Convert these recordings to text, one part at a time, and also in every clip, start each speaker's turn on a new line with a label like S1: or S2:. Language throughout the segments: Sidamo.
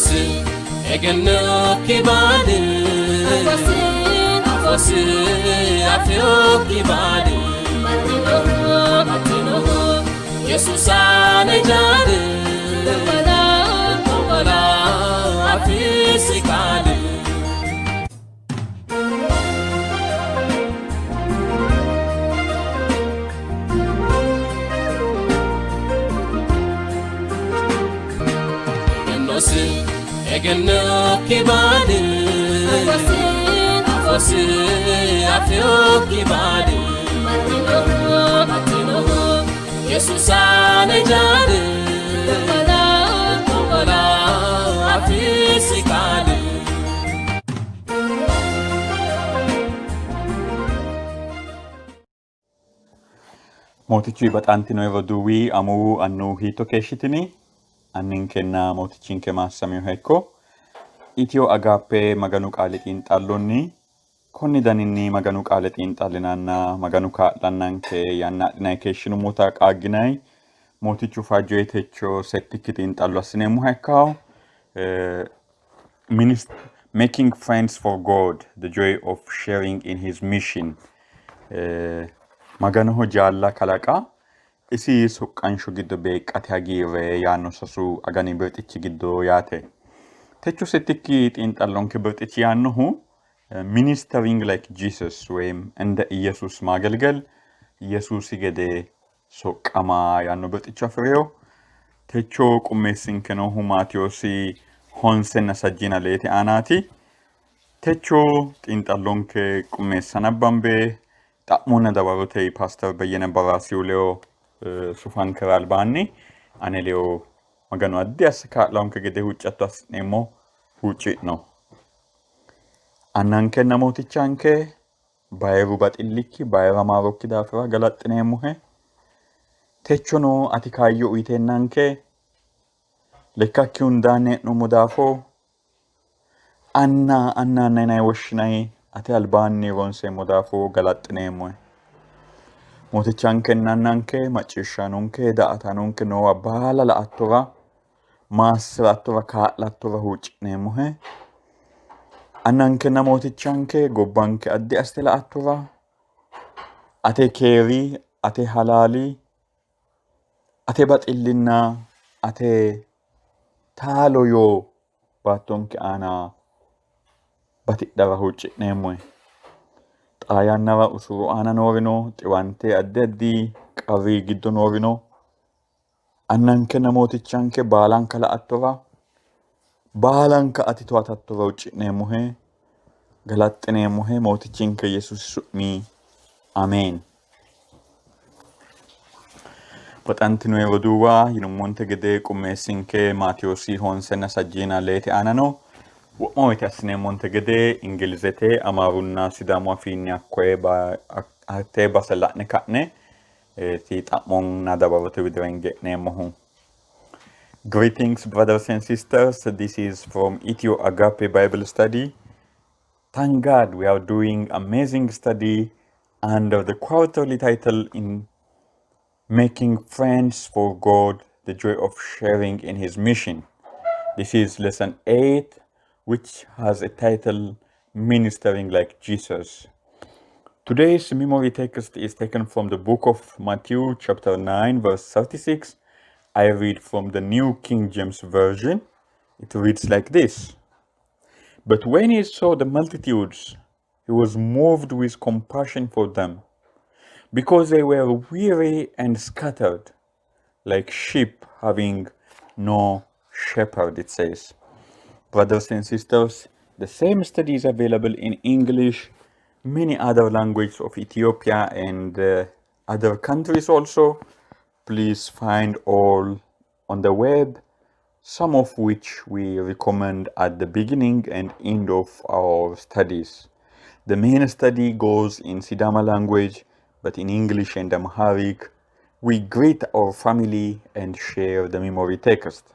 S1: Egennosi egennokki baali afosi afiyokki baali baxxinohu Yesuusa ane jaali gongola afisi qaali. Egennosi egennokki baali afosi afiyokki baali baxxinohu Yesuusa ane jaali gongola afisi qaali.
S2: Mootichu baxantino roduuwi amuwu annuwu hiitto keeshshitini? Anninkenna mootichinke maassaminoha ikko. Itiyo Agaappe Maganu qaali xiinxallonni konni daninni Maganu qaale xiinxallinanna Maganu kaa'lannanke yanna adhinanni keeshshinummota qaagginanni Mootichu fajjo techo settikki xiinxallo assineemmoha ikkawo. Making Friends for God, the Joy of Sharing in His Mission. Maganoho jaalla kalaqa isi soqqansho giddo beeqqate hagiirre yaanno sasu agani birxichi giddo yaate. Techo settikki xiinxallonke birxichi yaannohu Ministering Like Jesus ወይም እንደ ኢየሱስ ማገልገል ኢየሱሲ gede soqqama yaanno birxicho afi'rino. Techo qummeessinke noohu Maatewoosi honsenna sajjiina leete aanaati. Techo xiinxallonke qummeessa nabbambe xa'monna dawarote Paaster Beyyene Baraasiyu ledo sufankera albaanni ane ledo Maganu addi asse kaa'lonke gede huuccatto assi'neemmo huucci'no. Annankenna mootichanke bayiru baxillikki bayira maarokki daafira galaxxineemmohe. Techono ati kaayyo uyiteennanke lekkakki hundaanni hee'noommo daafo anna anna anna yinanni woshshinanni ate albaanni ronseemmo daafo galaxxineemmohe. Mootichankenna annanke macciishshaanonke daa''ataanonke noowa baala la''attora maassi'rattora kaa'lattora huucci'neemmohe. Annankenna mootichanke gobbanke addi assite la''attora ate keeri, ate halaali, ate baxillinna ate taalo yoo baattonke aana batidhara huucci'neemmohe. Xaa yannara usuru aana noorino, xiwante addi addi qarri giddo noorino, annankenna mootichanke baalanka la''attora, baalanka ati towatattora huucci'neemmohe, galaxxineemmohe mootichinke Yesuusi su'mi ameen. Baxantino roduuwa yinummonte gede qummeessinke Maatewoosi honsenna sajjiina leete aana no. Wo'ma woyte assineemmonte gede Ingilizete, Amaarunna Sidaamu afiinni hakkoye hattee base la'ne ka'ne ti xa'monna dawarote widira hinge'neemmohu. Greetings brothers and sisters, this is from Ethio Agape Bible Study. Thank God we are doing amazing study under the quarterly title in Making Friends for God, the Joy of Sharing in His Mission. This is lesson 8, which has a title, Ministering Like Jesus. Today's memory text is taken from the book of Matthew, chapter 9, verse 36. I read from the New King James Version. It reads like this. But when he saw the multitudes, he was moved with compassion for them, because they were weary and scattered, like sheep having no shepherd, it says. Brothers and sisters, the same study is available in English, many other languages of Ethiopia and other countries also. Please find all on the web, some of which we recommend at the beginning and end of our studies. The main study goes in Sidama language, but in English and Amharic, we greet our family and share the memory text.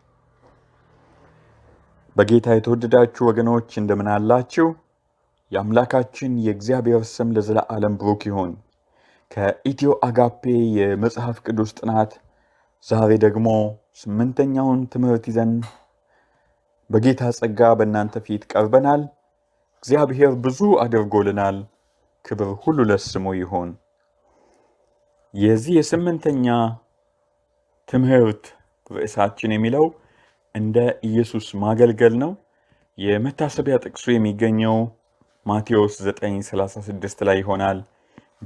S2: በጌታ የተወደዳችሁ ወገኖች እንደምን አላችሁ? የአምላካችን የእግዚአብሔር ስም ለዘላለም ብሩክ ይሁን። ከኢትዮ አጋፔ የመጽሐፍ ቅዱስ ጥናት ዛሬ ደግሞ ስምንተኛውን ትምህርት ይዘን በጌታ ጸጋ በእናንተ ፊት ቀርበናል። እግዚአብሔር ብዙ አድርጎልናል። ክብር ሁሉ ለስሙ ይሁን። የዚህ የስምንተኛ ትምህርት ርዕሳችን የሚለው እንደ ኢየሱስ ማገልገል ነው። የመታሰቢያ ጥቅሱ የሚገኘው ማቴዎስ 9:36 ላይ ይሆናል።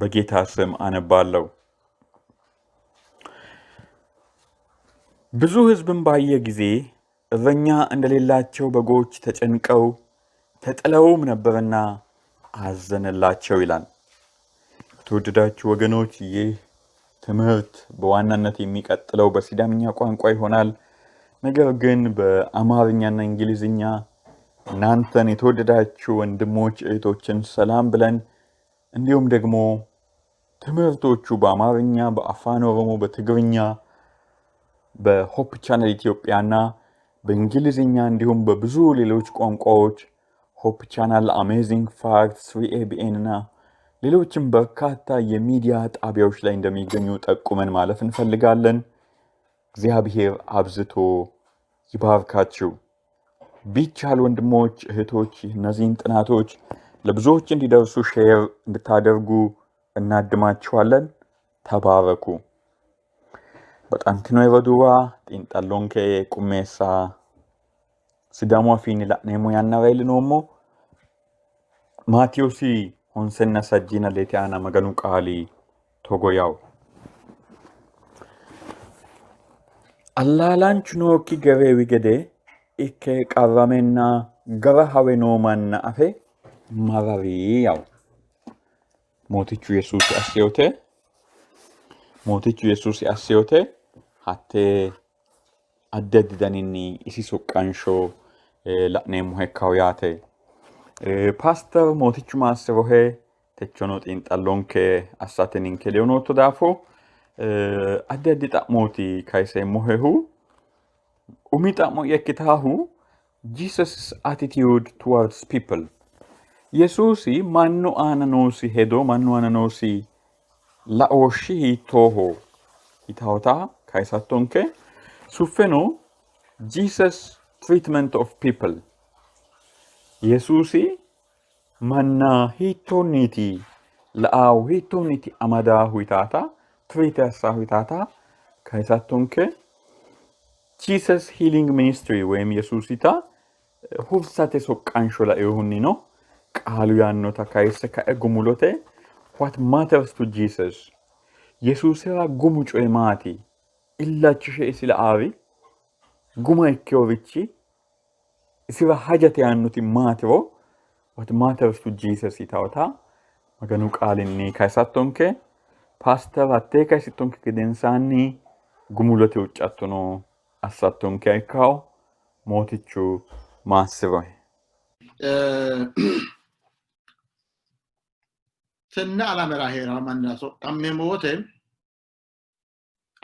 S2: በጌታ ስም አነባለሁ። ብዙ ሕዝብም ባየ ጊዜ እረኛ እንደሌላቸው በጎች ተጨንቀው ተጥለውም ነበርና አዘነላቸው ይላል። የተወደዳችሁ ወገኖች፣ ይህ ትምህርት በዋናነት የሚቀጥለው በሲዳምኛ ቋንቋ ይሆናል። ነገር ግን በአማርኛና እንግሊዝኛ እናንተን የተወደዳችሁ ወንድሞች እህቶችን ሰላም ብለን እንዲሁም ደግሞ ትምህርቶቹ በአማርኛ፣ በአፋን ኦሮሞ፣ በትግርኛ በ Hope Channel ኢትዮጵያና በእንግሊዝኛ እንዲሁም በብዙ ሌሎች ቋንቋዎች Hope Channel፣ Amazing Fact፣ 3ABN እና ሌሎችም በርካታ የሚዲያ ጣቢያዎች ላይ እንደሚገኙ ጠቁመን ማለፍ እንፈልጋለን። እግዚአብሔር አብዝቶ ይባርካችሁ። ቢቻል ወንድሞች እህቶች፣ እነዚህን ጥናቶች ለብዙዎች እንዲደርሱ share እንድታደርጉ እናድማችኋለን። ተባረኩ። Baxantino roduuwa xiinxallonke qummeessa Sidaamu afiinni la'neemmo yannara iillinoommo. Maatewoosi honsenna sajjiina leete aana Maganu qaali togo yawo. Allaalaanchu nookki gereewi gede ikke qarramenna gara hawe noo manna afe marari yawo. Mootichu Yesuusi asseyote Mootichu Yesuusi asseyote hatte addi addi daninni isi soqqansho la'neemmoha ikkawo yaate. Paaster Mootichu maassirohe techono xiinxallonke assate ninke ledo nootto daafo addi addi xa'mooti kayiseemmohehu. Umi xa'mo'ya ikkitaahu Jesus attitude towards people. Yesuusi mannu aana noosi hedo, mannu aana noosi laooshshi hiittooho yitawota kayisattonke. Suffeno Jesus treatment of people. Yesuusi manna hiittoonniiti la'aahu, hiittoonniiti amadaahu yitaata, treat assaahu yitaata kayisattonke. Jesus healing ministry ወይም Yesuusita hursate soqqansho lainohunnino qaalu yaannota kayisse ka'e gumulote what matters to Jesus Yesuusira gumu coyi maati? Illachishe isi la'aari guma ikkeworichi isira hajate yaannoti maatiro what matters to Jesus yitawota Maganu qaalinni kayisattonke. Paaster hattee kayisittonke gedensaanni gumulote huuccattono assattonkeha ikkawo. Mootichu maassirohe.
S3: Tenne alamera hee'ranno mannira soqqammeemmo wote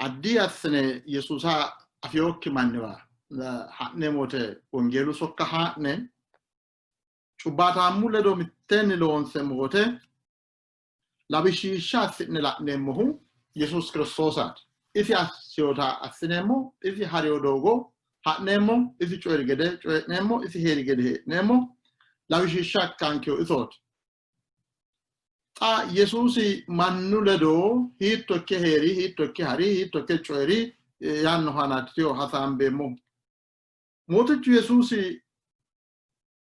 S3: addi assine Yesuusa afinokki manniwa ha'neemmo wote wongeelu sokka haa'ne cubbaataammu ledo mitteenni loonseemmo wote lawishshiishsha assi'ne la'neemmohu Yesuus Kiristoosaati. Isi assinota assineemmo, isi ha'rino doogo ha'neemmo, isi coyi'ri gede coyi'neemmo, isi hee'ri gede hee'neemmo. Lawishshiishsha ikkankehu isooti. Xa Yesuusi mannu ledo hiitto ikke hee'ri, hiitto ikke ha'ri, hiitto ikke coyi'ri yaannoha naattiyo hasaambeemmo. Mootichu Yesuusi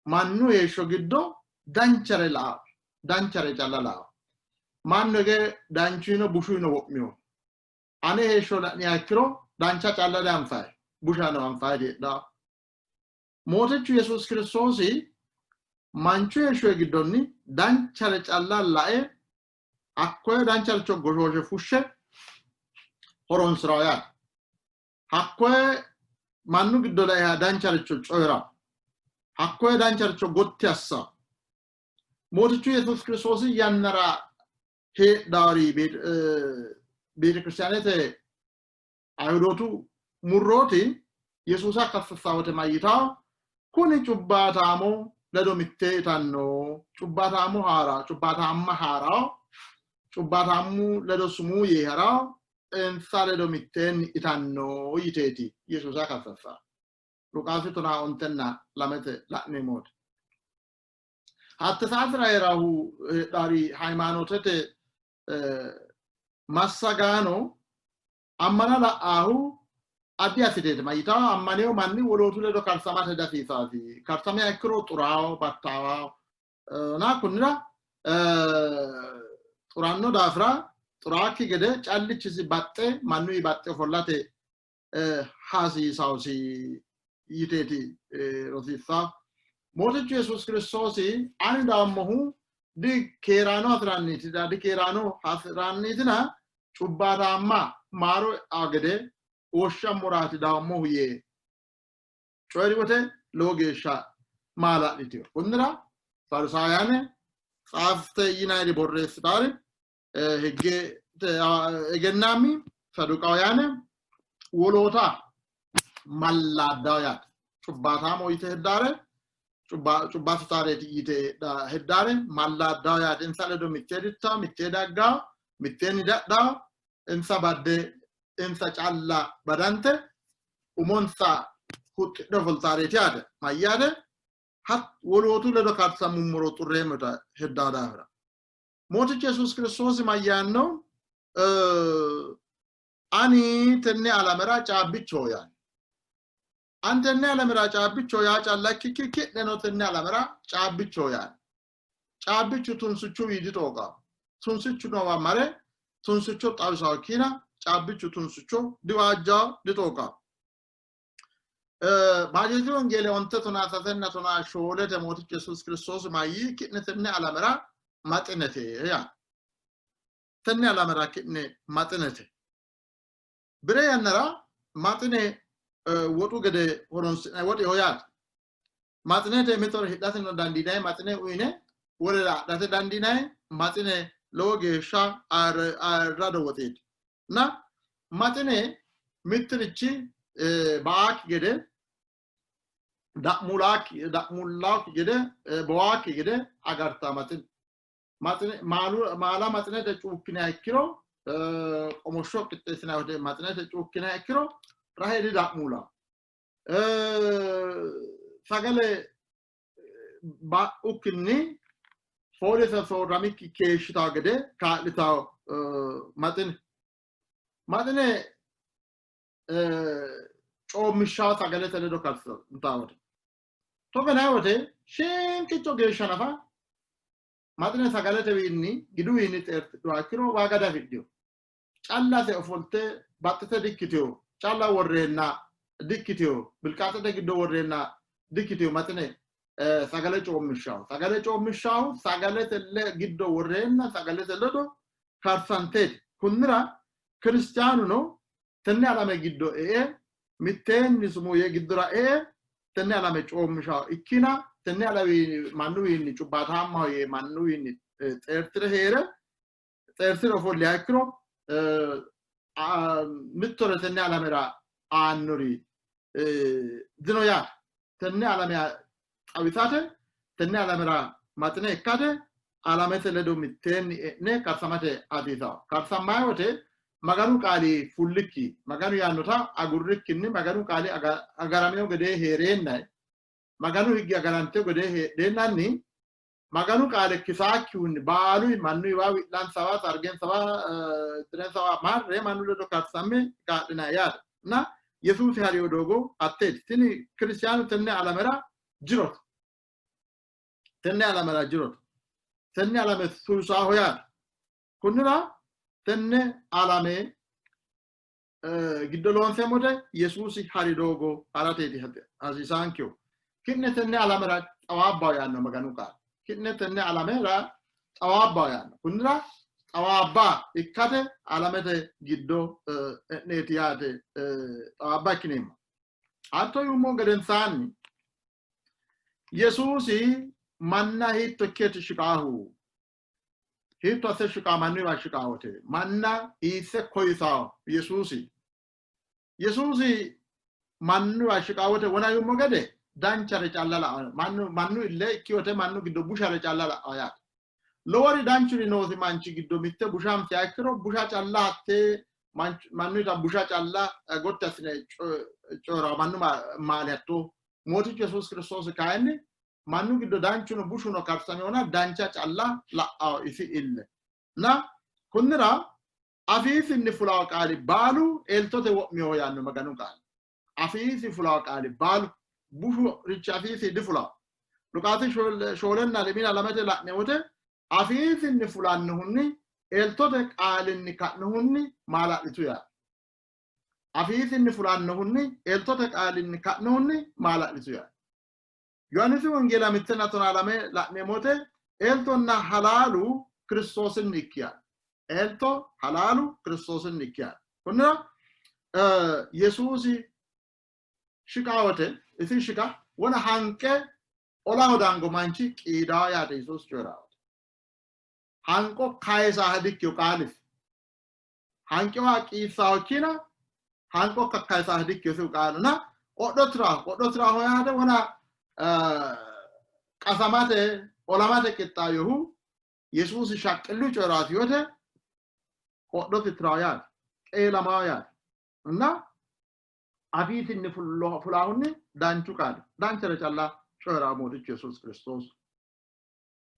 S3: mannu heeshsho giddo danchare lao, danchare calla lao. Mannu hige danchuyino bushuyino wo'mino. Ane heeshsho la'niha ikkiro dancha calla dianfayi, bushano anfayi diheedhanno. Mootichu Yesuusi Kiristoosi manchu heeshsho giddonni danchare calla lae hakkoye dancharicho goshooshe fushshe horonsi'ranno yaate. Hakkoye mannu giddo laeha dancharicho coyi'ranno. Hakkoye dancharicho gotti assanno. Mootichu Yesuusi Kiristoosi yannara heedhaari beetekiristaanete Ayihudootu murrooti Yesuusa kassassaa wote mayyitaa? Kuni cubbaataamo ledo mittee itanno, cubbaataamo haara, cubbaataamma haa'rawo, cubbaataammu ledo sumuu yee ha'rawo, insa ledo mitteenni itanno yiteeti Yesuusa kassassaa. Luqaasi tonaa ontenna lamete la'neemmote. Hatte saatera hee'rahu heedhaari haymaanootete massagaano ammana la'aahu addi assiteeti mayitawo ammaneyo manni wolootu ledo karsamate dasiisaasi karsamiha ikkiro xuraawo battaawawo na kunnira xuranno daafira xuraakki gede callichisi baxxe mannuyi baxxe ofollate hasiisawosi yiteeti rosiissaa. Mootichu Yesuus Kiristoosi ani daammohu di keeraano hasi'ranniitina di keeraano hasi'ranniitina cubbaataamma maaro e'aa gede woshshammoraati daammohu yee coyi'ri wote lowo geeshsha maala'litino. Kunnira Farisaayaane tsaafte yinayiri borreessitaari higge egennaammi Saduqaayaane woloota mallaaddaa yaate. Cubbaataamo yite heddaare cubbaatitaareeti yite heddaare mallaaddaa yaate. Insa ledo mittee dittaa, mittee daggaa, mitteenni dadhaa, insa badde insa calla badante umonsa huxxidhe ofoltaareeti yaate. Mayyaate? Wolootu ledo karsammummoro xurreemmota heddaa daafira. Mootichu Yesuusi Kiristoosi mayyaanno? Ani tenne alamera caabbichoho yaanno. Ani tenne alamera caabbichoho yaa calla ikkikki ki'neno tenne alamera caabbichoho yaanno. Caabbichu tunsichuwii dixooqawo. Tunsichu noowa mare tunsicho xawisawo ikkiina caabbichu tunsicho diwaajjawo, dixooqawo. Maatiyoosi Wongeele onte tonaa sasenna tonaa shoolete Mootichu Yesuusi Kiristoosi mayyii ki'ne tenne alamera maxinete yaa. Tenne alamera ki'ne maxinete. Bire yannara maxine woxu gede horonsi'nanni woxeho yaate. Maxinete mitore hidhateno dandiinanni, maxine uyine wolere adhate dandiinanni, maxine lowo geeshsha ayirrado woxeeti. Na maxine mittirichi ba'aakki gede da'mullaakki gede bowaakki gede agartaa maxine. Maxine maala maxinete cuukkiniha ikkiro qomosho qixxeessinanni wote maxinete cuukkiniha ikkiro rahe dida'muulaa. Sagale ba'ukkinni foolese soorramikki keeshshitawo gede kaa'litawo maxine. Maxine coommishshawo sagalete ledo karsantawo wote. Togo yinanni wote shinqicho geeshsha nafa maxine sagaletewiinni giduwiinni xeertidhuha ikkiro waaga diafidhino. Callase ofolte baxxite dikkitino, calla worreenna dikkitino, bilqaaxete giddo worreenna dikkitino maxine sagale coommishshaho. Sagale coommishshahu sagalete giddo worreenna sagalete ledo karsanteeti. Kunnira kiristiyaanuno tenne alame giddo e'e mitteenni sumuu yee giddora e'e tenne alame coommishaho ikkina tenne alame mannuwiinni cubbaataammaho yee mannuwiinni xeertire hee're xeertire ofolliha ikkiro mittore tenne alamera aannori dino yaate. Tenne alame xawisate, tenne alamera maxine ikkate alamete ledo mitteenni e'ne karsamate hasiisanno. Karsammayi wote Maganu qaali fullikki, Maganu yaannota agurrikkinni Maganu qaali agaramino gedee hee'reenna, Maganu higge agarantino gedee heedheennanni Maganu qaale kisaakkihunni baalu mannuyiwa wi'lansawa sargensawa dirensawa marre mannu ledo karsamme kaa'linanni yaate. Na Yesuusi ha'rino doogo hatteeti. Tini kiristaanu tenne alamera jirote. Tenne alamera jirote. Tenne alame suusaaho yaate. Kunnira tenne alame giddo loonseemmote Yesuusi ha'ri doogo ha'rateeti hasiisaankehu. Ki'ne tenne alamera xawaabbaho yaanno Maganu qaali. Ki'ne tenne alamera xawaabbaho yaanno. Kunnira xawaabba ikkate alamete giddo e'neeti yaate xawaabba ikkineemmo. Hatto yuummo gedensaanni Yesuusi manna hiitto ikkeeti shiqaahu? Hiitto asse shiqaa mannuyiwa shiqaawote? Manna hiisse koyisawo Yesuusi? Yesuusi mannuyiwa shiqaawote wona yuummo gede danchare calla la''anno. Mannu mannu ille ikkiwote mannu giddo bushare calla la''anno yaate. Lowori danchuri noosi manchi giddo mitte busha anfiha ikkiro busha calla hattee Mannuyita busha calla gotti assine coyi'ra mannu maali hatto. Mootichu Yesuusi Kiristoosi kayinni mannu giddo danchuno bushuno karsamehona dancha calla la'ao isi ille. Na kunnira afiisinni fulawo qaali baalu eltote wo'miho yaanno Maganu qaali. Afiisi fulawo qaali baalu bushu richi afiisi difulawo. Luqaasi shoolenna lemina lamete la'ne wote afiisinni fulannohunni eltote qaalinni ka'nohunni maala'litu yaate. Afiisinni fulannohunni eltote qaalinni ka'nohunni maala'litu yaate. Yohaannisi Wongeela mittenna tonaa lame la'neemmo wote eltonna halaalu Kiristoosinni ikki yaate. Elto halaalu Kiristoosinni ikki yaate. Konnira Yesuusi shiqa wote isi shiqa wona hanqe olaho dango manchi qiidaa yaate Yesuusi coyi'raa wote. Hanqo kayisaaha dikkiyo qaalisi. Hanqewa qiissaaho ikkina hanqo kakkayisaaha dikkiyo isihu qaaluna qodho tiraho qodho tiraho yaate wona qasamate olamate qixxaayohu Yesuusi shaqqillu coyi'raati yote qodhote tiraho yaate qeelamaho yaate እና afiisinni fulaahunni danchu qaali danchare calla coyi'raa Mootichu Yesuusi Kiristoosi.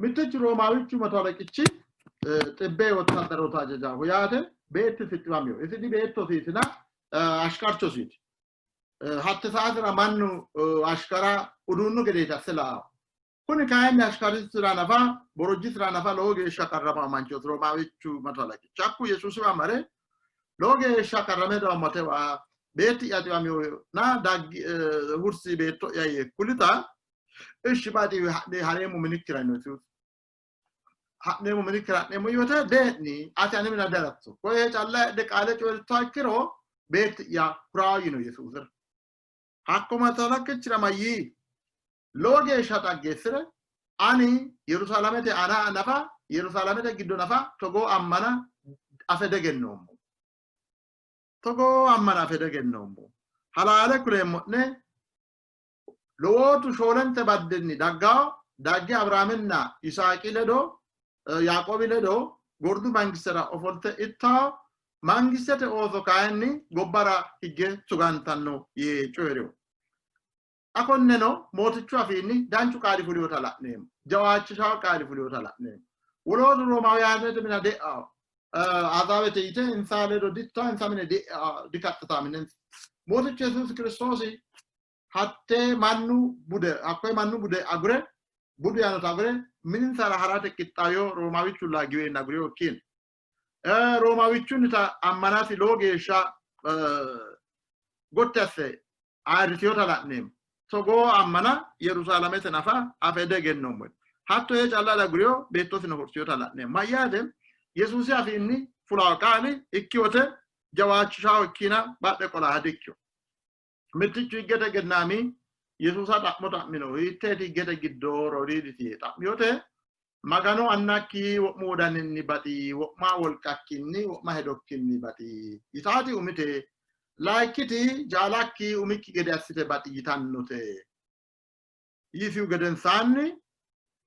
S3: Mittichu Roomaawichu mato halaqichi xibbee wottaaddaroota ajajaho yaate beettisi xiwamino. Isi dibeettosiitina ashikarchosiiti. Hatte saatera mannu ashikara uduunnu gedeeti asse la'ao. Kuni kayinni ashikarisira nafa borojjisira nafa lowo geeshsha qarrama manchooti Roomaawichu mato halaqichi. Hakku Yesuusiwa mare lowo geeshsha qarrame dawammatewa beetti'ya xiwamino daggi hursi beetto'ya yee kulita ishshi baxi ha'ne hareemmo minikkira yino Yesuusi. Ha'neemmo minikkira ha'neemmo yote dee'ni ati ane mina daratto. Koye calla heedhe qaale coyi'rittoha ikkiro beetti'ya huraa yino Yesuusira. Hakko matalakkichira mayyii? Lowo geeshsha xaggeessire ani Yerusaalamete aana nafa Yerusaalamete giddo nafa togoo ammana afe degennoommo. Togoo ammana afe degennoommo. Halaale kuleemmo'ne lowootu shoolente baddenni daggawo dagge Abiraaminna Yisaaqi ledo Yaaqoobi ledo gordu mangistera ofolte ittawo mangistete ooso kayinni gobbara higge tugantanno yee coyi'rino. Xa konneno Mootichu afiinni danchu qaali fulinota la'neemmo. Jawaachishawo qaali fulinota la'neemmo. Wolootu Roomawuyaanete mina de'awo. Azaawete yite insa ledo ditta insa mine dikaxxita minensa. Mootichu Yesuusi Kiristoosi hatte mannu bude hakkoye mannu bude agure budu yaannota agure mininsara harate qixxaawiyo Roomawichulla giweenna aguriyo ikkiino. Roomawichunnita ammanasi lowo geeshsha gotti asse ayirrisinota la'neemmo. Togoo ammana Yerusaalamete nafa afe diegennoommo. Hatto yee calla aguriyo beettosino hursinota la'neemmo. Mayyaate Yesuusi afiinni fulawo qaali ikki wote jawaachishawo ikkiina badhe qolaha dikkino. Mittichu higgete egennaami Yesuusa xa'mo xa'mino. Hiitteeti higgete giddo rodiiditi yee xa'miyote Magano annakki wo'mu wodaninni baxi, wo'ma wolqakkinni, wo'ma hedokkinni baxi yitaati umite. Layikkiti jaalakki umikki gede assite baxi yitannote. Yiisihu gedensaanni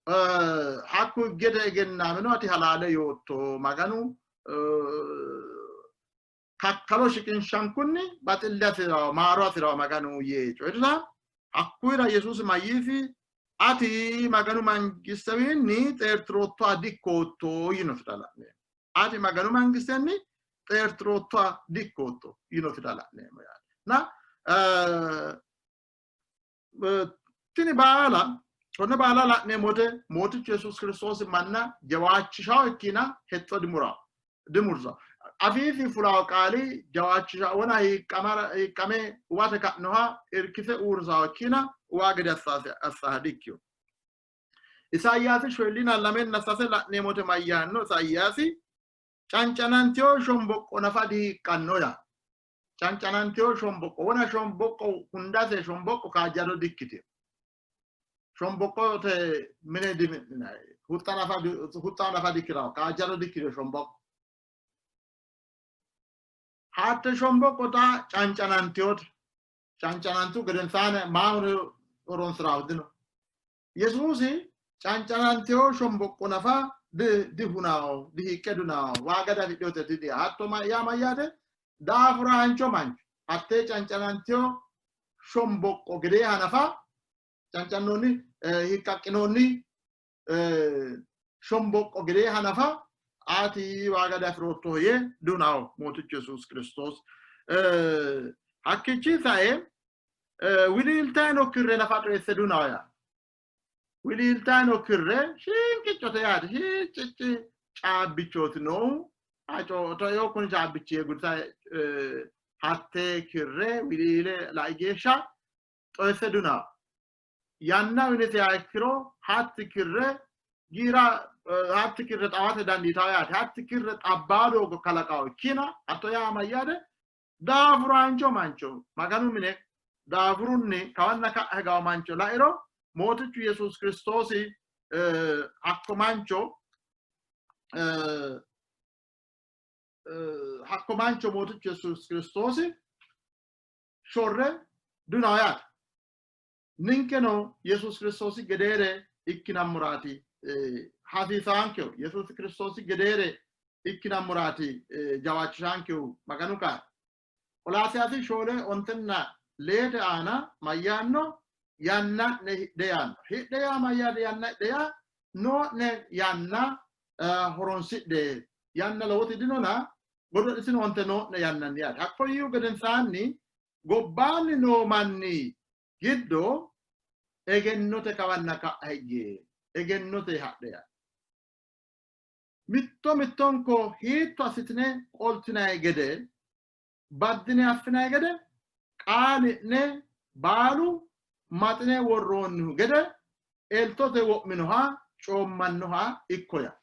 S3: hakku higgete egennaamino ati halaale yootto Maganu kakkalo shiqinshankunni baxille afi'rawo maaro afi'rawo Maganu yee coyi'rita hakkuyira Yesuusi mayyiisi ati Maganu mangistewiinni xeertiroottoha dikkootto yinosita la'neemmo. Ati Maganu mangistenni xeertiroottoha dikkootto yinosita la'neemmo yaate. Na tini baala konne baala la'neemmo wote Mootichu Yesuusi Kiristoosi manna jawaachishawo ikkina hexxo dimurawo dimursa. Afiisi fulawo qaali jawaachisha wona hiiqqame uwate ka'noha irkise uurrisawo ikkina uwa gede assaha dikkino. Isayaasi shoyillina lamenna sase la'neemmo wote mayyaanno? Isayaasi cancanantino shomboqqo nafa dihiiqqanno yaa. Cancanantino shomboqqo wona shomboqqo hundase shomboqqo kaajjado dikkitino. Shomboqqote mine dimi'ninanni. Huxxa nafa dikkitino, kaajjado dikkitino shomboqqo. Hatte shomboqqo xa cancanantinote. Cancanantu gedensaani maa horonsirahu dino. Yesuusi cancanantino shomboqqo nafa dihunao, dihiiqqe dunao, waaga diafidhinote didia. Hatto yaa mayyaate? Daafuraancho mancho hattee cancanantino shomboqqo gedeeha nafa cancannoonni hiqqaqqinoonni shomboqqo gedeeha nafa ati waaga diafiroottoho yee dunawo Mootichu Yesuusi Kiristoosi. Hakkiichi sae wiliiltayi noo kirre nafa xoyisse dunawo yaanno. Wiliiltayi noo kirre shiinqiccote yaate hiiccicci caabbichooti noohu to'eo kuni caabbichi yee gudisa hattee kirre wiliile lai geeshsha xoyisse dunawo. Yanna uyinisiha ikkiro hatti kirre giira hatti kirre xawate dandiitawo yaate. Hatti kirre xabbaa doogo kalaqawo ikkina hatto yaa mayyaate daafuraancho mancho Maganu mine daafurunni kawanna ka'a higawo mancho lairo Mootichu Yesuusi Kiristoosi hakko mancho hakko mancho Mootichu Yesuusi Kiristoosi shorre dunawo yaate. Ninkeno Yesuusi Kiristoosi gedeere ikkinammoraati hasiisaankehu. Yesuusi Kiristoosi gedeere ikkinammoraati jawaachishaankehu Maganu qaali. Qolaasiyaasi shoole ontenna leete aana mayyaanno? Yanna'ne hidhe yaanno. Hidhe yaa mayyaate? Yanna hidhe yaa noo'ne yanna horonsidhe. Yanna lowoti dinona godo'litinoonte noo'ne yannanni yaate. Hakko yiihu gedensaanni gobbaanni noo manni giddo egennote kawanna ka'a higge egennote hadhe yaate. Mitto mittonko hiitto assitine qoltinanni gede baddine affinanni gede qaali'ne baalu maxine worroonnihu gede eltote wo'minoha coommannoha ikko yaa.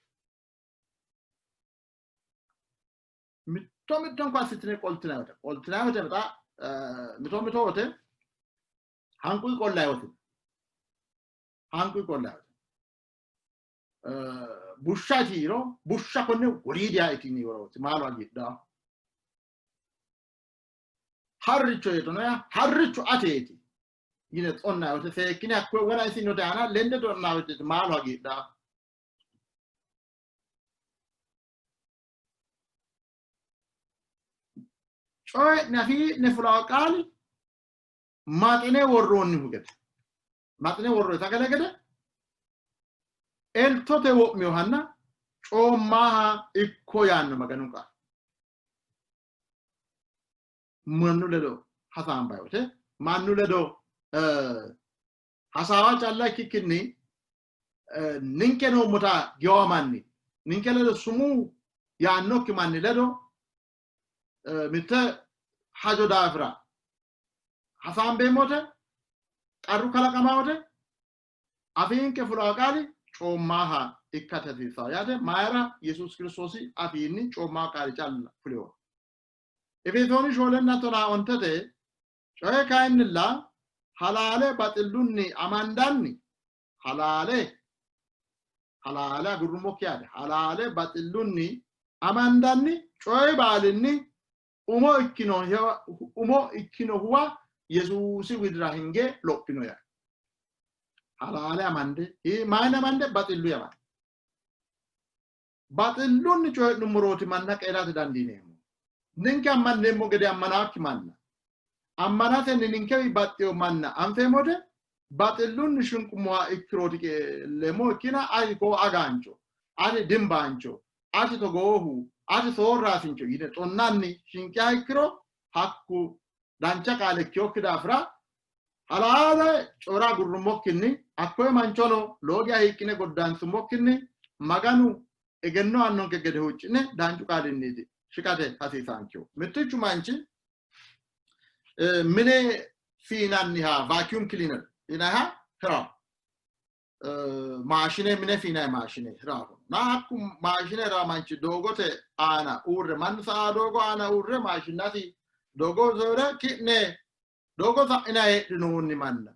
S3: Mitto mittonko assitine qoltinanni wote qoltinanni wote xa mito mito wote hanquyi qollayi wote hanquyi qollayi wote bushsha itiiro bushsha konne woriidiha itini worooti maalu hagiidhaa harricho yetono yaa harricho ateeti yine xonnayi wote seekkine hakkoye wona isinote aana lende xonnayi wote maalu hagiidhaa. Coyi'ne afii'ne fulawo qaali maxine worroonnihu gede maxine worroonni sagale gede eltote wo'minohanna coommaha ikko yaanno Maganu qaali. Mannu ledo hasaambayi wote mannu ledo hasaawa calla ikkikkinni ninke noommota giwa manni ninke ledo sumuu yaannokki manni ledo mitte hajo daafira hasaambeemmo wote qarru kalaqama wote afiinke fulawo qaali coommaaha ikkate hasiissanno yaate. Mayira? Yesuusi Kiristoosi afiinni coommaa qaali calla fulino. Efesooni shoolenna tonaa ontete coye kayinnilla halaale baxillunni amandanni halaale halaale agurrummokki yaate halaale baxillunni amandanni coyi baalinni umo ikkino umo ikkinohuwa Yesuusi widira hinge lophino yaate. Halaale amande mayine amande baxillu amande baxillunni coyi'nummorooti manna qeelate dandiineemmo. Ninke ammanneemmo gede ammanakki manna ammanatenni ninkewi baxxeyo manna anfeemmote baxillunni shinqummoha ikkirooti qeelleemmo ikkina ati koo agaancho ati dimbaancho ati togoohu ati soorraasincho yine xonnanni shinqiha ikkiro hakku dancha qaale ikkinokki daafira halaale coyi'ra agurrummokkinni hakkoye manchono lowo geya hiiqqine goddaansumokkinni Maganu egenno aannonke gede huucci'ne danchu qaalinniiti shiqate hasiisaankehu. Mittichu manchi mine fiinanniha vacuum cleaner yinanniha hirawo. Maashine mine fiinanni maashine hirawo. Na hakku maashine hirawo manchi doogote aana uurre mannu sa'a doogo aana uurre maashinnasi doogo zoore ki'ne doogo sa'ina heedhinoonni manna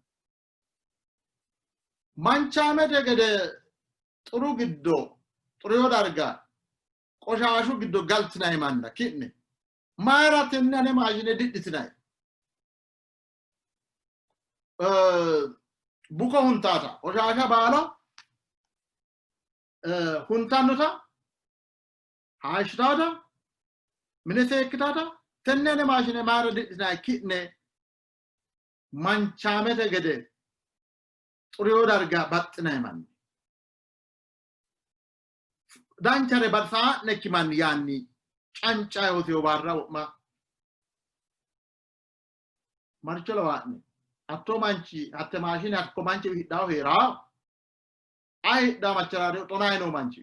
S3: manchaamete gede xuru giddo xuriyo darga qoshaashu giddo galtinayi manna ki'ne mayira tenne ane maashine didhitinayi? Buko huntaata qoshaasha baala huntannota hayishshitaata mine seekkitaata Tenne ane maashine mayira didhinanni ki'ne manchaamete gede xuriyo darga baxxinanni manni. Danchare baxaa'nekki manni yaanni cancayi hosiyo barra wo'ma maricho lawaa'ne hattoo manchi hatte maashine hakko manchi hidhaahu hee'raa ayi hidhaa macharaare xonayi noo manchi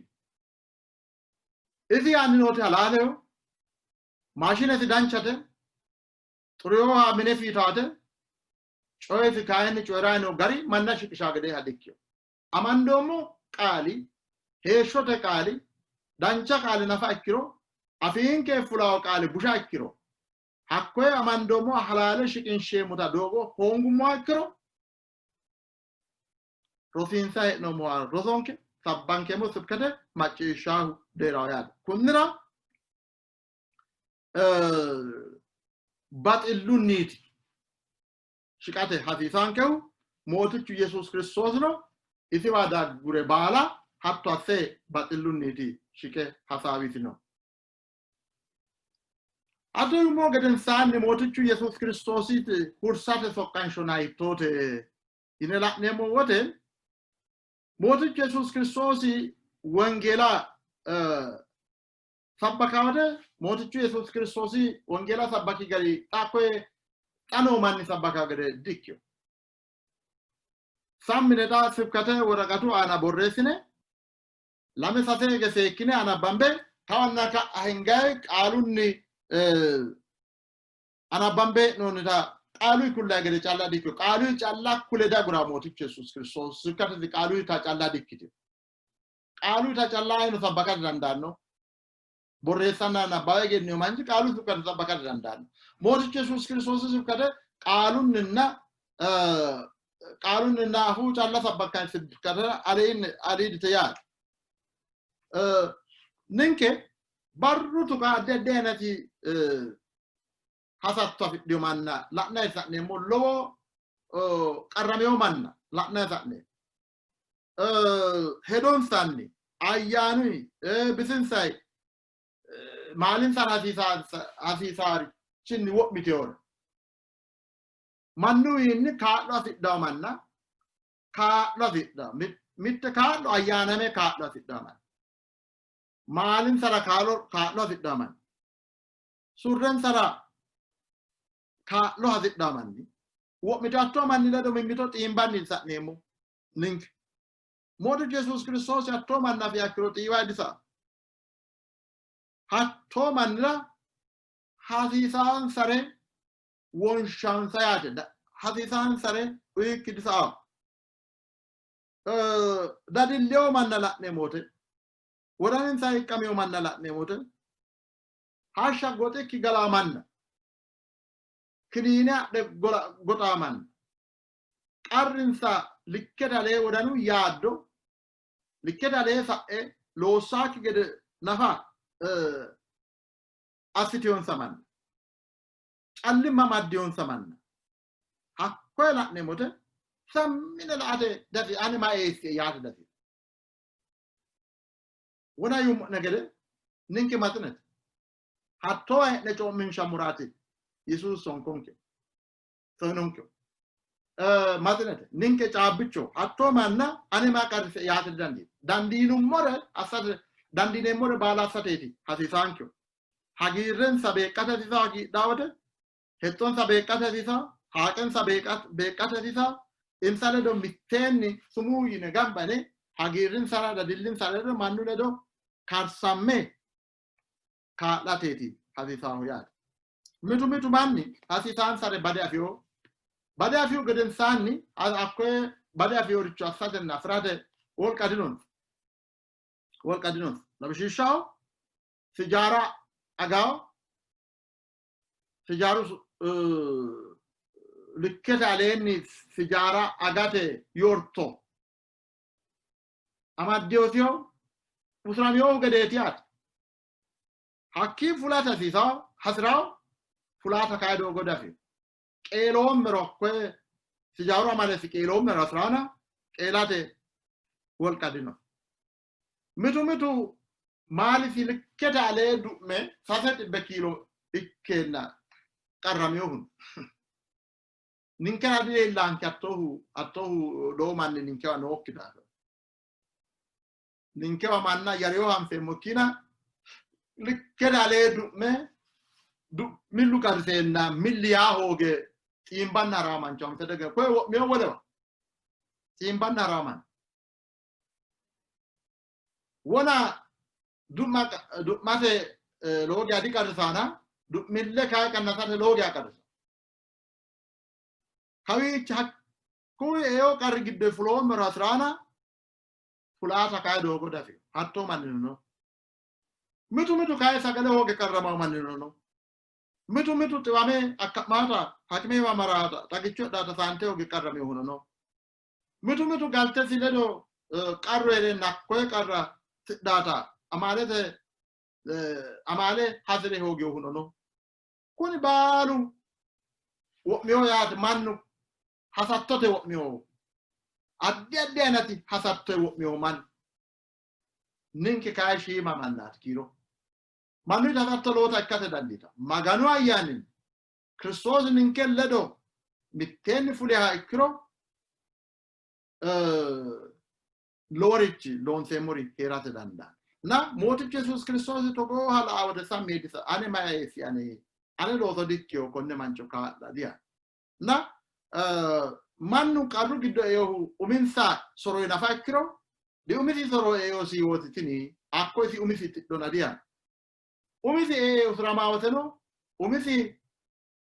S3: isi yaanni nooti halaaleho maashinesi danchate xuriyooha mine fiitaate coyisi kayinni coyi'rayi noo gari manna shiqishaa gede hadikkiyo amandoommo qaali heeshshote qaali dancha qaali nafa ikkiro afiinke fulaawo qaali busha ikkiro hakkoye amandoommo halaale shiqinsheemmota doogo hoongummoha ikkiro rosiinsa hee'noommoha rosonke sabbankeemmo sibkate macciishshaahu deeraho yaate. Kunnira baxillunniiti shiqate hasiisaankehu Mootichu Yesuus Kiristoosino isiwa daggure baala hatto asse baxillunniiti shiqe hasaawisino. Hatto yummo gedensaanni Mootichu Yesuus Kiristoositi hursate soqqanshona hiittoote yine la'neemmo wote Mootichu Yesuus Kiristoosi wongeela sabbaka wote Mootichu Yesuus Kiristoosi wongeela sabbaki gari xa koye xa noo manni sabbaka gede dikkino. Sammine xa sibkate woraqatu aana borreessine lame sase hige seekkine anabbambe kawanna ka'a hingayi qaalunni anabbambe hee'noonnita qaaluyi kullayi gede calla dikkino. Qaaluyi calla kule dagura Mootichu Yesuus Kiristoos sibkatesi qaaluyita calla dikkitino. Qaaluyita calla ayino sabbaka didandaanno. Borreessanna nabbawa egennino manchi qaalu sibkate sabbaka didandaanno. Mootichu Yesuus Kiristoosi sibkate qaalunninna qaalunninna afuu calla sabbakkanni sibkatera aliidite yaate. Ninke barru tuqa addi addi ayinati hasatto afidhino manna la'nanni sa'neemmo lowo qarramino manna la'nanni sa'neemmo. Hedonsanni ayyaanuyi bisinsayi maalinsara hasiisaarichinni wo'mitewore mannuwiinni kaa'lo hasidhawo manna kaa'lo hasidhawo mitte kaa'lo ayyaaname kaa'lo hasidhawo manna maalinsara kaa'lo hasidhawo manna surrensara kaa'lo hasidhawo manni wo'mite hattoo manni ledo mimmito xiimbanni sa'neemmo ninke. Mootichu Yesuus Kiristoosi hattoo manna afi akkiro xiiwa disa. Hattoo mannira hasiisaansare wonshansa yaate hasiisaansare uyikki disaa. Dadillewo manna la'neemmo wote, wodaninsa hiiqqamino manna la'neemmo wote, hashsha goxikki galaa manna, kiniine adhe goxaa manna, qarrinsa likkete alee wodanu yaaddo likkete alee sa'e loossaakki gede nafa assitiyonsa manna, callimma amaddiyonsa manna, hakkoye la'neemmote sammine la''ate dasi ani ma eessie yaate dasi. Wona yuummo'ne gede ninke maxinete. Hattoo hee'ne coomminshammuraati Yesuusi sonkonke soyinonke. Maxinete ninke caabbicho hattoo manna ane maa qarrise yaate didandiino. Dandiinummore assate dandiineemmore baala assateeti hasiisaankehu. Hagiirrensa beeqqate hasiisaa hagiidhaa wote, hexxonsa beeqqate hasiisaa, haaqensa beeqqate hasiisaa, insa ledo mitteenni sumuu yine gamba yine hagiirrinsara dadillinsara ledo mannu ledo karsamme kaa'lateeti hasiisaahu yaate. Mitu mitu manni hasiisaansare bade afiyo bade afiyu gedensaanni hakkoye bade afiyoricho assatenna afirate wolqa dinonsa. Wolqa dinonsa. Lawishshaho sijaara agawo sijaaru likkete aleenni sijaara agate yorto amaddiyosiho usuraminohu gedeeti yaate. Hakkii fulate hasiisawo hasirawo fulata kayi doogo dafino. Qeeloommero hakkoye sijaaru amalesi qeeloommero hasiraana qeelate wolqa dino. Mitu mitu maalisi likkete alee du'me 300 kiilo Ikkeenna qarraminohu ninkera dileellanke hattoohu lowo manni ninkewa nookki daafira ninkewa manna yareyo hanfeemmo ikkina likkete alee du'me millu qariseenna milli yaa hooge xiimbanna haraa mancho anfe daga koye wo'miyo wolewa xiimbanna haraa mancho wona du'mate lowo geya diqarrisaana du'mille kayi qannasate lowo geya qarrisa kawiichi hakkuyi eo qarri giddo fuloommero hasi'raana fulaata kayi doogo dafi hattoo mannino no. Mitu mitu kayi sagale hooge qarramawo mannino no. Mitu mitu xiwame akka'maata hakimewa maraata xagicho adhaata saante hooge qarraminohuno no. Mitu mitu galtesi ledo qarru hee'reenna hakkoye qarra tidhaata amaalete amaale hasi're hooginohuno no. Kuni baalu wo'miho yaate mannu hasattote wo'miho. Addi addi aynati hasattote wo'miho mannu. Ninke kayi shiima mannaati kiiro. Mannu hasatto lowota ikkate dandiita. Maganu ayyaaninni Kiristoosi ninke ledo mitteenni fuliha ikkiro loworichi loonseemmori hee'rate dandaanno. Na Mootichu Yesuusi Kiristoosi togooha la'a wote sammi yee disa ane mayi eessi ane ane looso dikkiyo konne mancho kaa'la diya. Na mannu qarru giddo eohu uminsa soroyi nafa ikkiro diumisi soro eosi wooti tini hakko isi umisi tidhona diya. Umisi ee usuramaa woteno umisi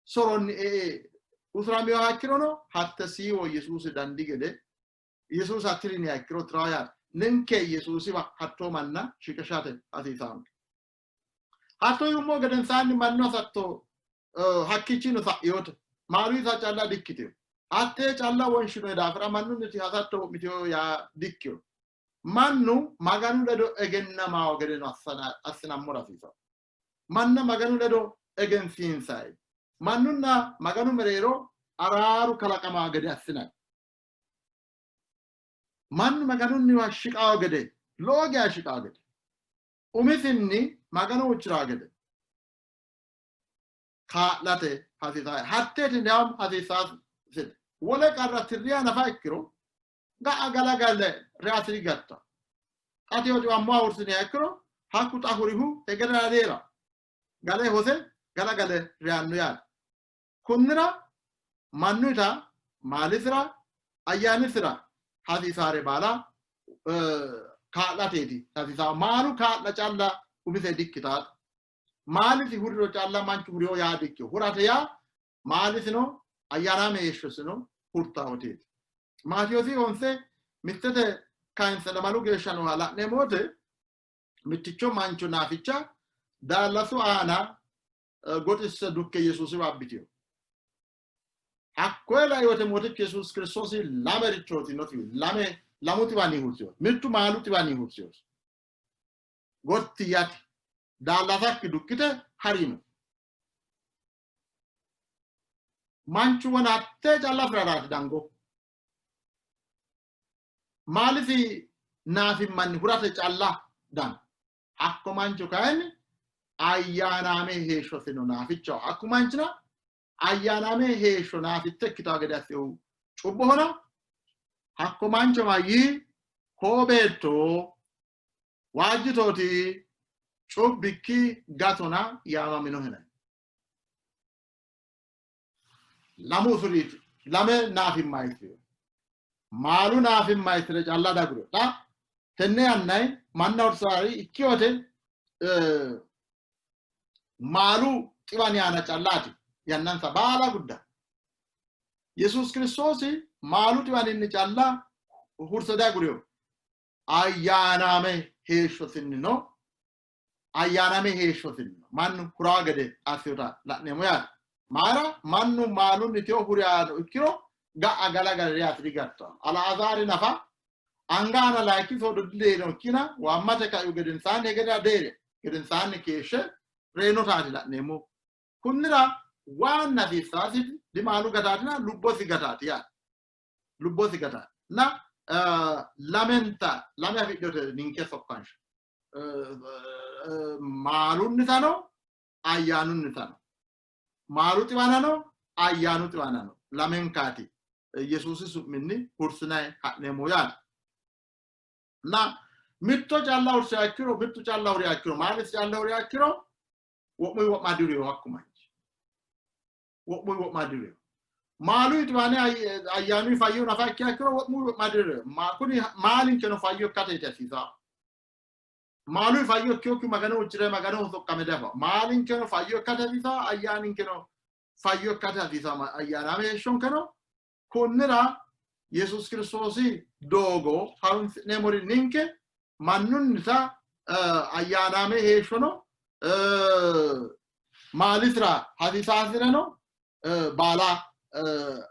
S3: soronni ee usuraminoha ikkirono hatte siiwo Yesuusi dandi gede Yesuusa tiriniha ikkiro tirawo yaate. Ninke Yesuusiwa hattoo manna shiqishate hasiisaanke. Hatto yummo gedensaanni mannu hasatto hakkiichino sa'inote. Maaluyiita calla dikkitino. Hattee calla wonshinoyi daafira mannunniti hasatto wo'mitino yaa dikkino. Mannu Maganu ledo egennamawo gedeno assinammora hasiisanno. Manna Maganu ledo egensiinsayi. Mannunna Maganu mereero araaru kalaqamawo gede assinanni. Mannu Maganunniwa shiqawo gede, lowo geya shiqawo gede, umisinni Magano huucci'rawo gede kaa'late hasiisanno. Hatteeti hasiissanno. Wole qarra tirriha nafa ikkiro ga'a galagale reyasi digatta. Xa teyo xiwammoha hursiniha ikkiro hakku xa hurihu hegerera dihee'ranno. Gale hose galagale reyanno yaate. Kunnira mannuyita maalisira ayyaanisira hasiisaare baala kaa'lateeti hasiisaa. Maalu kaa'la calla umise dikkitaate. Maalisi huriro calla manchu hurino yaa dikkino. Hurate yaa maalisino ayyaanaame heeshshosino hurtaoteeti. Maatiyoosi honse mittete kayinse lamalu geeshsha nooha la'neemmo wote mitticho mancho naaficha daallasu aana goxisse dukke Yesuusiwa abbitino. Hakkoye lai wote Mootichu Yesuusi Kiristoosi lame richooti noti lame lamu xiwani hursino. Mittu maalu xiwani hursino. Gotti yate daallasakki dukkite harino. Manchu wona hattee calla afi'raraati dango. Maalisi naafimmanni hurate calla dango. Hakko mancho kayinni ayyaanaame heeshshosino naafichaho. Hakku manchina ayyaanaame heeshsho naafitte ikkitawo gede assinohu cubbohona. Hakko mancho mayyii? Koo beetto waajjitooti, cubbikki gatona yaamaminohena. Lamu usuriiti, lame naafimma isiri. Maalu naafimma isire calla daguro. Xa tenne yannay manna hursaari ikkiyote maalu xiwani aana callaati yannansa baala gudda. Yesuus Kiristoosi maalu xiwaninni calla hurse daguriyo. Ayyaanaame heeshshosinnino ayyaanaame heeshshosinnino mannu huraa gede assinota la'neemmo yaate. Mayira mannu maalunni teyo huriyaano ikkiro ga'a galagale reyaasi digattanno. Alaazaari nafa anga aana layinki soodo dileino ikkina waammate kaihu gedensaanni hegerera deere gedensaanni keeshshe reyinotaati la'neemmo. Kunnira waanna hasiissaasi dimaalu gataatina lubbosi gataati yaate. Lubbosi gataati. Na lamenta lame afidhinote ninke soqqansho. Maalunnitano ayyaanunnitano maalu xiwanano ayyaanu xiwanano lamenkaati Yesuusi su'minni hursinayi ha'neemmo yaate. Na mitto calla hursiha ikkiro, mittu calla huriha ikkiro, maalisi calla huriha ikkiro wo'muyi wo'ma diriyo hakku manchi. Wo'muyi wo'ma diriyo. Maalu xiwane ayyaanuyi fayyo nafa ikkiha ikkiro wo'muyi wo'ma diriyo. Kuni maalinkeno fayyo ikkateeti hasiisaa. Maalu fayyo ikkiyokki Magano huuccire Maganoho soqqame dafa. Maalinkeno fayyo ikkate hasiisaa, ayyaaninkeno fayyo ikkate hasiisaa, ayyaanaame heeshshonkeno. Kunnira Yesuus Kiristoosi doogo harunsi'neemmori ninke mannunnita ayyaanaame heeshshono maalisira hasiisaasireno baala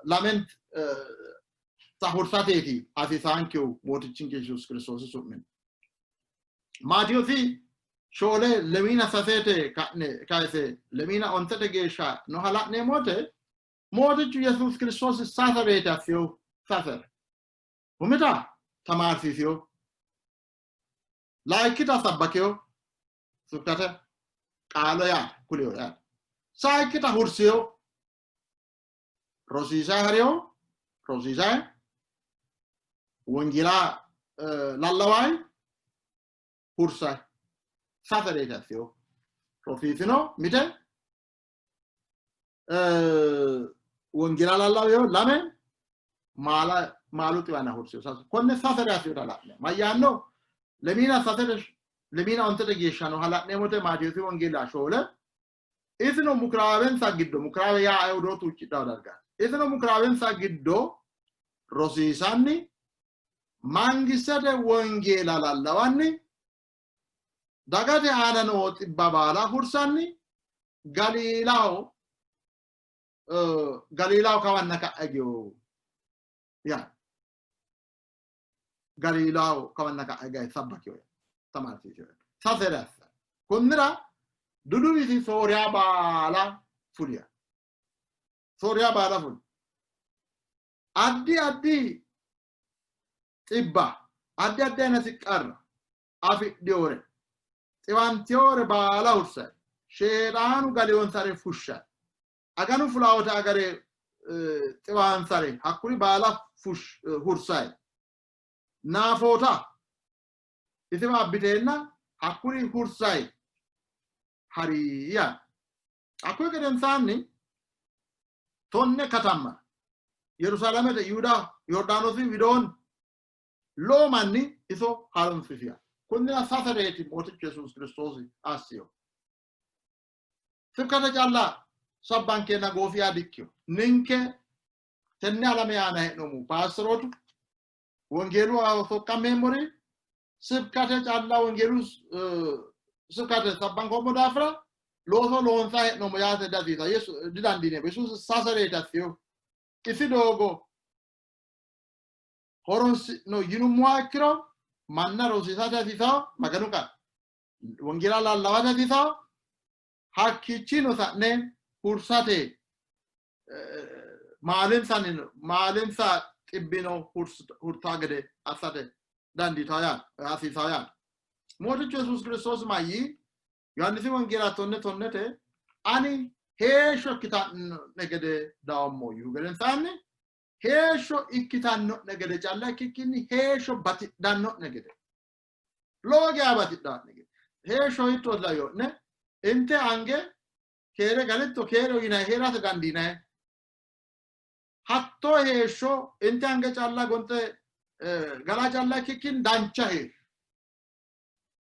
S3: lament hursateeti hasiisaankehu Mootichinke Yesuus Kiristoosi su'minni. Maatiyoosi 4 lemiina sasete ka'ne kayise lemiina ontete geeshsha nooha la'neemmo wote Mootichu Yesuus Kiristoosi sasareeti assinohu, sasere. Umita tamaarsiisino, layikkita sabbakino, sibkate qaalo yaate kuliyo yaate, sayikkita hursino, rosiisayi hariyo, rosiisayi wongeela lallawayi hursayi, sasareeti assino. Rosiisino mite, wongeela lallawino lame, maala maalu xiwana hursino sase. Konne sasere assinota la'ne mayyaanno? Lemiina sasete lemiina ontete geeshsha nooha la'neemmote Maatewoosi wongeela 4. Isino mukuraawensa giddo, mukuraawe yaa Ayihudootu huuccidhanno dargaati. Isino mukuraawensa giddo rosiisanni mangistete wongeela lallawanni dagate aana noo xibba baala hursanni Galiilaho Galiilaho kawanna ka'a higino yaa Galiilaho kawanna ka'a hige sabbakino yaa tamaarsiisino yaa sasere assa. Konnira duduwisi Sooriya baala fuliya. Sooriya baala fuli. Addi addi xibba, addi addi aynati qarra afidhinore xiwantiyore baala hursay, sheexaanu galiyonsare fushshay, aganu fulawote agare xiwansare hakkuri baala hursay, naafoota isiwa abbiteenna hakkuri hursay hari yaanno. Hakkuyi gedensaanni 10 katamma Yerusaalamete, Yihuda, Yordaanoosi widoonni lowo manni iso harunsisiya. Kunnira sasereeti Mootichu Yesuusi Kiristoosi assino. Sibkate calla sabbankeenna goofiya dikkino. Ninke tenne alame aana hee'noommo paastorootu, wongeelu soqqammeemmori sibkate calla wongeelu sibkate sabbankoommo daafira looso loonsa hee'noommo yaate dasiisa didandiineemmo. Yesuusi sasereeti assinohu. Isi doogo horonsi'no yinummoha ikkiro manna rosiisate hasiisawo, Maganu qaale wongeela lallawate hasiisawo, hakkiichino sa'ne hursate maalinsa xibbino hurtaa gede assate dandiitawo yaate, hasiisawo yaate. Mootichu Yesuusi Kiristoosi mayyii? Yohaannisi wongeela 10:10te ani heeshsho ikkitanno'ne gede dawommo yiihu gedensaanni heeshsho ikkitanno'ne gede calla ikkikkinni heeshsho batidhanno'ne gede, lowo geya batidhanno'ne gede. Heeshsho hiittooti lawiyo'ne? Inte ange keere galitto keereho yinanni hee'rate dandiinanni. Hattoo heeshsho inte ange calla gonxe gala calla ikkikkinni dancha heeshsho,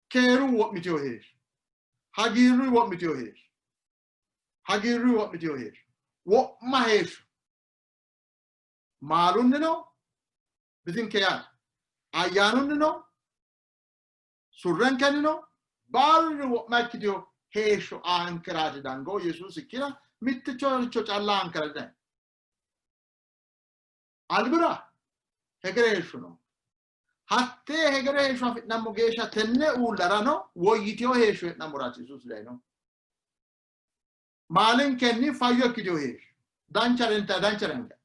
S3: keeru wo'mitino heeshsho, hagiirru wo'mitino heeshsho, hagiirru wo'mitino heeshsho, wo'ma heeshsho maalunnino bisinke yaate, ayyaanunnino surrenkennino baalunni wo'ma ikkitino heeshsho aankeraati dango Yesuusi ikkina mittichoricho calla aankera didayi. Albira hegere heeshsho no. Hattee hegere heeshsho afi'nammo geeshsha tenne uullarano woyyitino heeshsho hee'nammoraati Yesuusi dayino. Maalinkenni fayyo ikkitino heeshsho, danchare intayi, danchare angayi,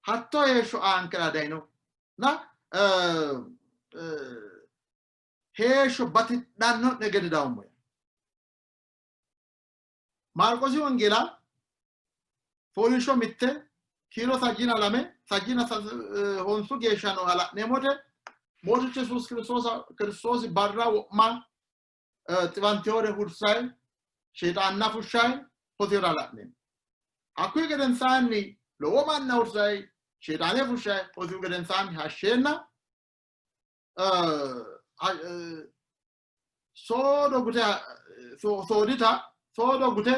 S3: hattoo heeshsho aankera dayino. Na heeshsho batidhanno'ne gede dawommo. Maarqoosi Wongeela fooliishsho 1 kiiro 32 39 geeshsha nooha la'neemmote Mootichu Yesuus Kiristoosi barra wo'ma xiwantewore hursayi sheexaanna fushshayi hosira la'neemmo. Hakkuyi gedensaanni lowo manna hursayi sheexaane fushshayi hosihu gedensaanni hashsheenna soodo gute soodita soodo gute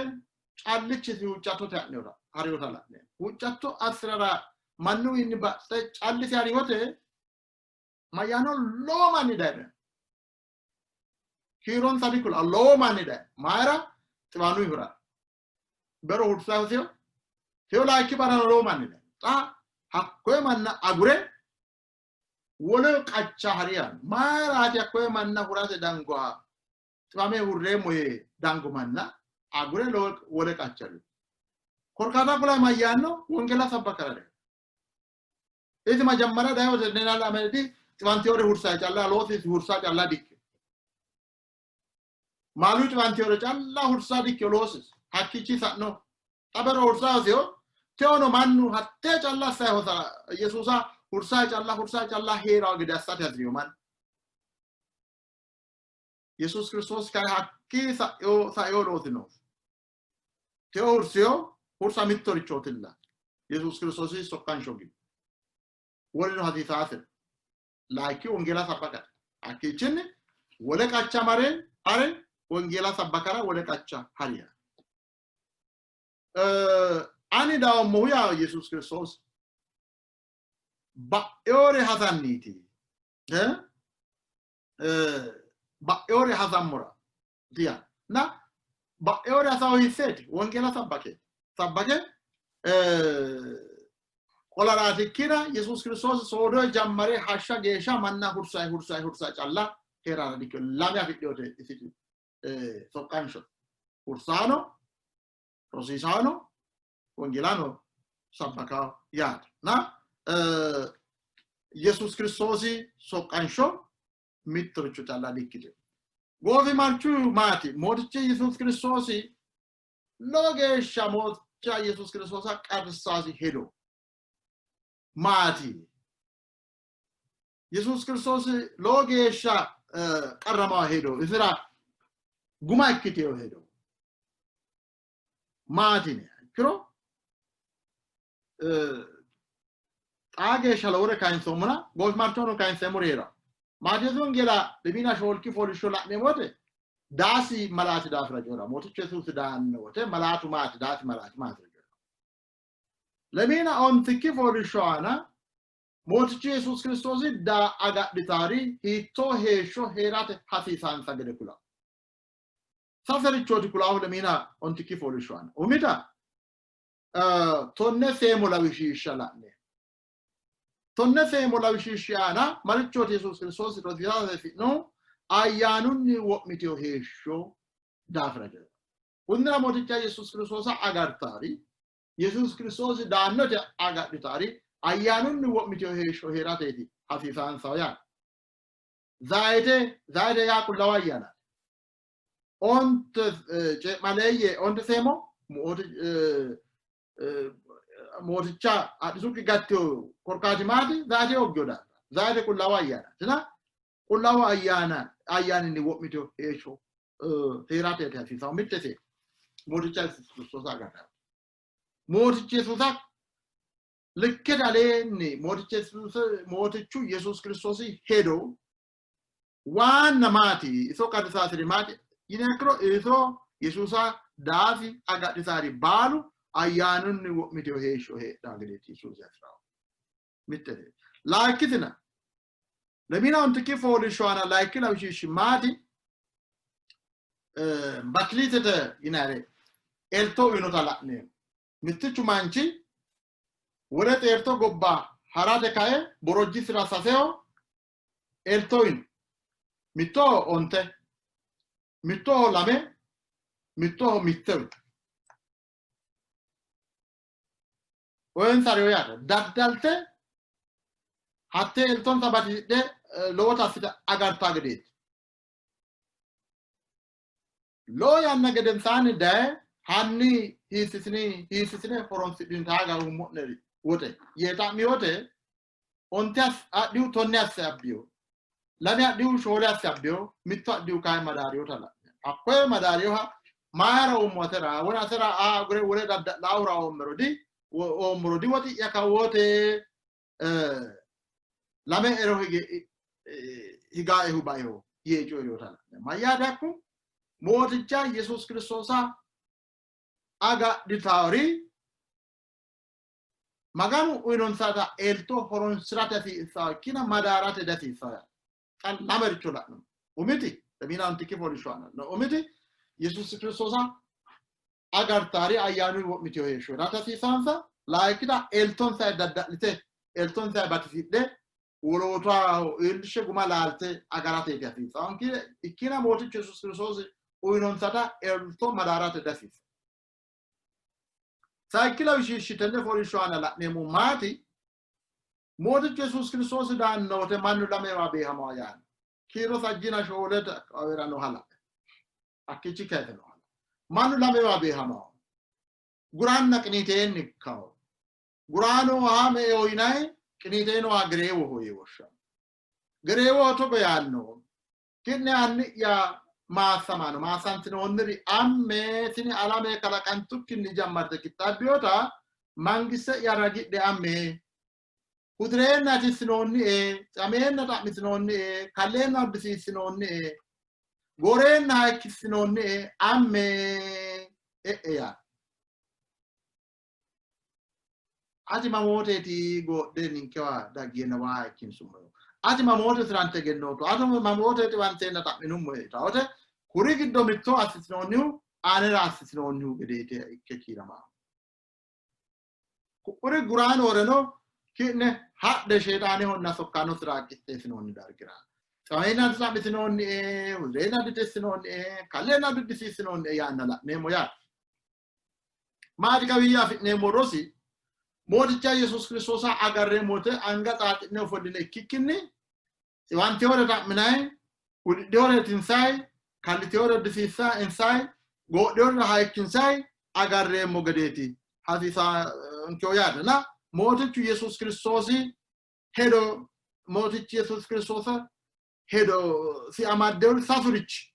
S3: callichisi huuccattote ha'nihura harihota la'neemmo. Huuccatto assi'rara mannuwiinni baxxe callisi harihote mayyaano lowo manni dayino. Kiironsa dikula lowo manni dayi. Mayira xiwanuihura. Bero hursa hosiyo. Teyo layikki barrano lowo manni dayi. Xa hakkoye manna agure wole qacha hariya. Mayiraati hakkoye manna hurate dangoha xiwame hurreemmo yee dango manna agure wole qacha hariyo. Korkaata kula mayyaanno wongela sabbakara dayi. Isi majammara dayi wote nena lamedi xiwantiyore hursa calla loosisi hursa calla dikkino. Maalu xiwantiyore calla hursa dikkino loosisi. Hakkiichi sa'no. Xabero hursa hosiyo teono mannu hattee calla assay hosa Yesuusa hursa calla hursa calla hee'rawo gede assate hasi'riyo mannu. Yesuus Kiristoos kay hakkii sa'yo loosino. Teo hursiyo hursa mittorichootilla. Yesuus Kiristoosi soqqansho giddo. Woleno hasiisaasino. Layikki wongeela sabbakate. Hakkiichinni wole qacha mare hare wongeela sabbakara wole qacha hariya. Ani dawommohu yaa Yesuus Kiristoos ba'eore hasanniiti. Ba'eore hasammora diya. Na ba'eore hasawo hiisseeti? Wongeela sabbake. Sabbake qolaraati ikkina Yesuus Kiristoos soodo jammare hashsha geeshsha manna hursay hursay hursay calla hee'rara dikkino. Lame afidhinote isiti soqqansho. Hursaano, rosiisaano, wongeelaano sabbaka yaate. Na Yesuus Kiristoosi soqqansho mittoricho calla dikkitino. Goofimarchu maati? Mooticha Yesuus Kiristoosi lowo geeshsha Mooticha Yesuus Kiristoosa qarrissaasi hedo maati? Yesuus Kiristoosi lowo geeshsha qarramawa hedo isira guma ikkitino hedo maati yiniha ikkiro xaa geeshsha lowore kayinsoommona goofimarchono kayinseemmori hee'ranno. Maatewoosi Wongeela lemiina shoolki fooliishsho la'neemmo wote daasi malaati daafira coyi'ranno. Mootichu Yesuusi daanno wote malaatu maati? Daasi malaati maati? coyi'ranno. Lemiina ontikki fooliishsho aana Mootichu Yesuusi Kiristoosi daa agadhitaari hiittoo heeshsho hee'rate hasiisaansa gede kulanno. Saserichooti kulaahu lemiina ontikki fooliishsho aana. Umita tonne seemo lawishsha la'ne. Tonne seemo lawishshi aana marichooti Yesuusi Kiristoosi rosiisate hasi'nohu ayyaanunni wo'mitino heeshsho daafira jiro. Kunnira Mooticha Yesuusi Kiristoosa agartaari, Yesuusi Kiristoosi daannote agadhitaari ayyaanunni wo'mitino heeshsho hee'rateeti hasiisaansaho yaate. Zayite, zayite yaa qullaawa ayyaanaati. Onte cee'maleeyye onte seemo mooticha adhitukki gattino korkaati maati? Zayite hoggino daafira. Zayite qullaawa ayyaana. Tina qullaawa ayyaana ayyaaninni wo'mitino heeshsho hee'rateeti hasiisanno. Mittete mooticha Yesuus Kiristoosa agarranni. Mooticha Yesuusa likkete aleenni mooticha Yesuusa mootichu Yesuus Kiristoosi hedo waanna maati iso qarrisaasiri maati yiniha ikkiro iso Yesuusa daasi agadhisaari baalu ayyaanunni wo'mitino heeshsho heedhaa gedeeti Yesuusi hasi'ranno. Mittete. Laayikkitina lemiina ontikki fooliishsho aana layikki lawishshi maati? Bakiliitete yinayire elto uyinota la'neemmo. Mittichu manchi wole xeerto gobba harate kae borojjisira saseho elto uyino. Mittoho onte, mittoho lame, mittoho mitte uyino. Oyensariyo yaate daddalte hattee eltonsa batisidhe lowota assite agartaa gedeeti. Lowo yanna gedensaanni daye Hanni hiissitini hiissitine horonsidhini taaga uummo'neri woxe yee xa'mi wote onte adhihu tonne asse abbiyo, lame adhihu shoole asse abbiyo, mitto adhihu kayi madaariyota la'ne. Hakkoye madaariyoha mayira uummo atera wona atera aa agure wole dadda'laahura oommero di oommoro di woxi'ya kawoote lame ero hige higaehu baeho yee coyi'rinota la'ne. Mayyaate hakku? Mooticha Yesuus Kiristoosa agadhitaari Maganu uyinonsata elto horonsi'rate hasiissanno ikkina madaarate dihasiissanno yaate. Xa lamericho la'no. Umiti lemiina ontikki fooliishsho aana no. Umiti Yesuus Kiristoosa agartaari ayyaanunni wo'mitino heeshsho hee'rate hasiissanonsa. Layikkita eltonsa dadda'lite eltonsa batisidhe wolootaho iillishshe guma laalte agarateeti hasiissanno. Ikkina Mootichu Yesuus Kiristoosi uyinonsata elto madaarate dihasiissanno. Sayikki lawishshi tenne fooliishsho aana la'neemmo maati? Mootichu Yesuus Kiristoosi daanno wote mannu lamewa beehamawa yaanno. Kiiro sajjina shoolete akkawaawera nooha la'ne. Hakkiichi kayise nooha. Mannu lamewa beehamawa. Guranna qiniiteenni ikkawo. Guraano me'eho yinayi, qiniiteenoha gereewoho yee woshshanno. Gereewoho togo yaanno, Ki'ne anni'ya maassamaano, maassantinoonniri amme, tini alame kalaqantukkinni jammarte qixxaabbinota mangiste'ya ragidhe amme. Hudireenna itissinoonnie, cameenna xa'mitinoonnie, kalleenna uddisiissinoonnie, goreenna hayikkissinoonnie, amme e'e yaanno. Ati mamooteeti goodhe ninkewa daggeenna waa hayikkinsummohe? Ati mamoote tirante egennootto? Ati mamoote xiwanteenna xa'minummohe? Tawote kuri giddo mitto assitinoonnihu anera assitinoonnihu gedeeti ikke kiiramanno. Kuri guraanooreno ki'ne hadhe Sheexaanehonna sokkaanosira qixxeessinoonni dargira. Xaweenna dixa'mitinoonnie, hudireenna didissinoonnie, kalleenna diddisiissinoonnie yaanna la'neemmo yaate. Maati kawiyya afi'neemmo rosi Mooticha Yesuus Kiristoosa agarreemmo wote anga xaaxi'ne ofolline ikkikkinni xiwantewore xa'minayi, hudidhewore itinsayi, kallitewore uddisiinsayi, goodhewore hayikkinsayi agarreemmo gedeeti hasiisankehu yaate. Na Mootichu Yesuus Kiristoosi hedo Mootichi Yesuus Kiristoosa hedo si amaddewori sasurichi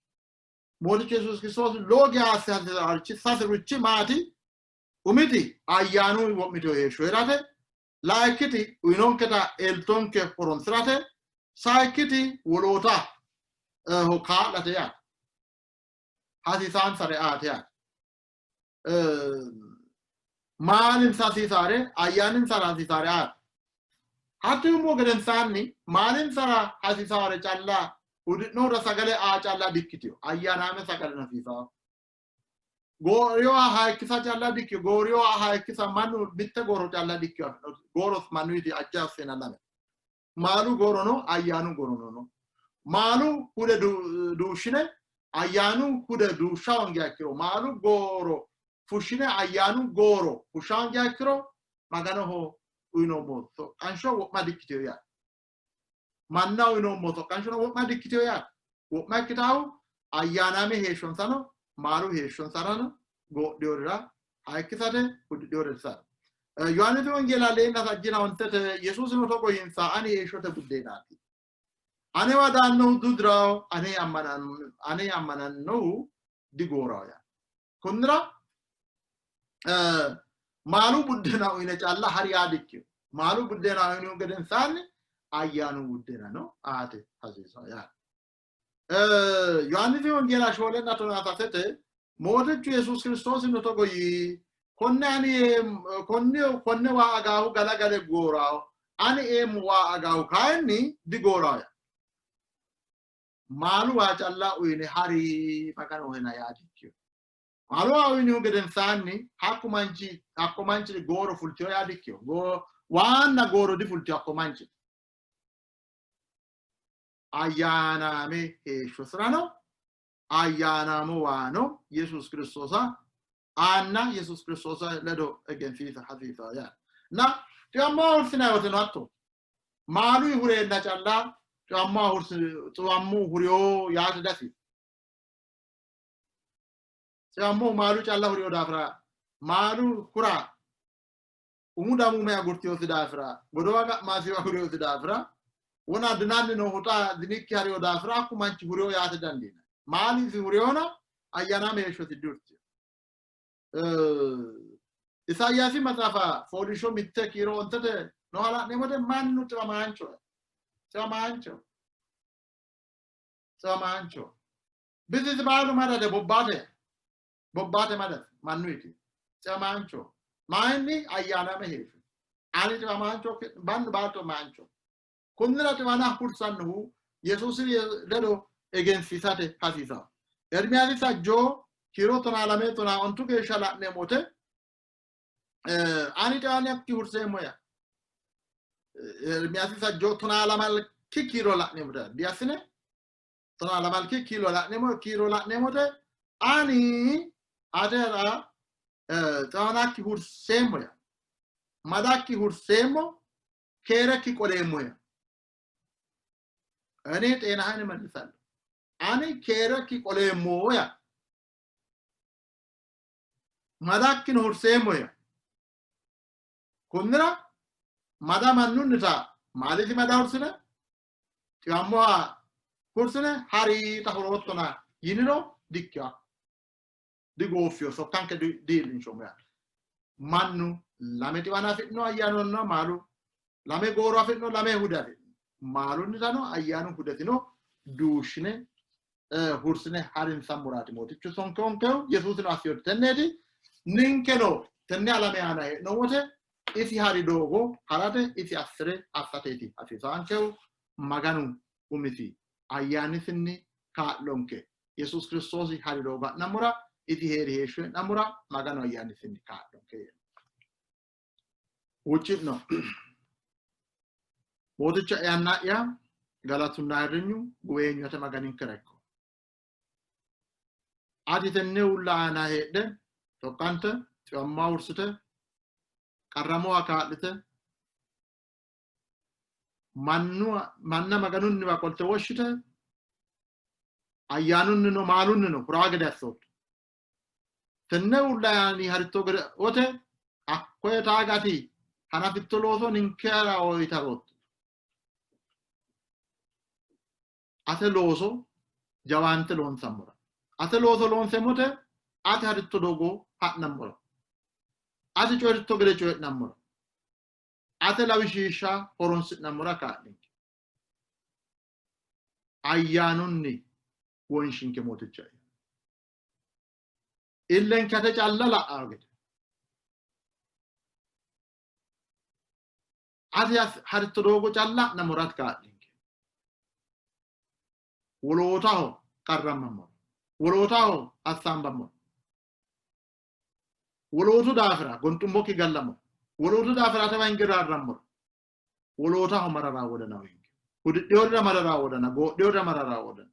S3: Mootichu Yesuus Kiristoosi lowo geya asse hasiisannorichi sasurichi maati? Umiti ayyaanu wo'mitino heeshsho hee'rate, layikkiti uyinonketa eltonke horonsi'rate, sayikkiti woloota kaa'late yaate. Hasiisaansare aate yaate. Maalinsa hasiisaare ayyaaninsara hasiisaare aate. Hatto yummo gedensaanni maalinsara hasiisaare calla hudi'nohura sagale aa calla dikkitino. Ayyaanaame sagale hasiisaao. Gooriyoha hayikkisa calla dikkino. Gooriyoha hayikkisa mannu mitte gooro calla dikkino afi'no. Gooro mannuyiti ajja asseena lame. Maalu goorono ayyaanu goorono no. Maalu hude duushshine ayyaanu hude duushsha hoongiha ikkiro maalu gooro fushshine ayyaanu gooro fushsha hoongiha ikkiro Maganoho uyinoommo soqqansho wo'ma dikkitino yaate. Manna uyinoommo soqqanshono wo'ma dikkitino yaate. Wo'ma ikkitaahu ayyaanaame heeshshonsano maalu heeshshonsarano goodhiyorira hayikkisate hudidhiyorira itisate. Yohaannisi Wongeela leenna sajjina ontete Yesuusino togo yiinsa, ani heeshshote buddeenaati. Anewa daannohu dudiraho, ane ammanannohu digooraho yaanno. Kunnira maalu buddeena uyine calla hari yaa dikkino. Maalu buddeena uyinihu gedensaanni ayyaanu buddeenano aate hasiisanno yaate. Yohaannisi Wongeela shoolenna tonaa sasete Mootichu Yesuus Kiristoosino togo yii, konne ani konne konne waa agaahu galagale gooraho, ani eemmo waa agaahu kayinni digooraho. Maalu waa calla uyine hari Maganoho hena yaa dikkino. Maalu waa uyinihu gedensaanni hakku manchi hakko manchi gooro fultino yaa dikkino. Waanna gooro difultino hakko manchi. Ayyaanaame heeshshosirano ayyaanaamo waano Yesuus Kiristoosa aanna Yesuus Kiristoosa ledo egensiisa hasiisanno yaate. Na xiwammoha hursinanni woteno hatto maaluyi hureenna calla xiwammoha hursi xiwammu huriyo yaate dasi. Xiwammohu maalu calla hurino daafira maalu hura umu damuume agurtinosi daafira godowa ga'masi agurinosi daafira wona dinanni noohu xa dinikki harino daafira hakku manchi hurino yaate dandiinanni. Maalisi huriyona ayyaanaame heeshshosi dihurtino. Isayaasi maxaafa fooliishsho 1 kiiro 5te nooha la'neemmo wote mannu xiwamaancho xiwamaancho xiwamaancho bisisi baalu madade bobbaate bobbaate madate mannuyti xiwamaancho mayinni ayyaanaame heeshsho ani xiwamaancho mannu baalu xiwamaancho kunnira xiwana hursannohu Yesuusi ledo egensiisate hasiisanno. Ermiyaasi sajjoo kiiro 12 15 geeshsha la'neemmo wote ani xiwanakki hurseemmo yaa Ermiyaasi sajjoo 12 kiiro la'neemmo wote diassine 12 kiiro la'neemmo kiiro la'neemmo wote ani atera xiwanakki hurseemmo yaa madakki hurseemmo keerekki qoleemmo yaa እኔ ጤናህን እመልሳለሁ፣ ani keerekki qoleemmo yaa madakkino hurseemmo yaa kunnira mada mannunnita maalisi mada hursine xiwammoha hursine hariita huroottona yiniro dikkiwa digooffiyo sokkanke diiillinshoommo yaate. Mannu lame xiwana afi'no ayyaanunna maalu lame gooro afi'no lame hude afi'no maalunnitano ayyaanu hudetino duushshine hursine harinsammoraati mootichu sonkeonkehu Yesuusino assiyoti tenneeti. Ninkeno tenne alame aana hee'noommo wote isi hari doogo harate isi assire assateeti hasiisaankehu. Maganu umisi ayyaanisinni kaa'lonke. Yesuus Kiristoosi hari doogo ha'nammora isi heeri heeshsho hee'nammora Maganu ayyaanisinni kaa'lonke. Huucci'no. Mooticha anna'ya galatunna ayirrinyu guweenyu ate Maganinkera ikko. Ati tenne uulla aana heedhe soqqante xiwammaa hursite qarramoha kaa'lite manna Maganunniwa qolte woshshite ayyaanunnino maalunnino huraa gede assootto. Tenne uulla aani haritto gede wote hakkoye taagati hanafitto looso ninkera oyitarootto. Ate looso jawaante loonsammora, ate looso loonseemmote ati haritto doogo ha'nammora, ati coyi'ritto gede coyi'nammora, ate lawishshiishsha horonsi'nammora kaa'linke. Ayyaanunni wonshinke Mooticha. Illenke ate calla la'aa gede. Ati haritto doogo calla ha'nammora ati kaa'linke. Wolootaho qarrammammora, wolootaho assaambammora, wolootu daafira gonxummokki gallammora, wolootu daafira atewa hinge raarrammora, wolootaho mararaa wodana uyinke. Hudidhiyorira mararaa wodana, goodhiyorira mararaa wodana.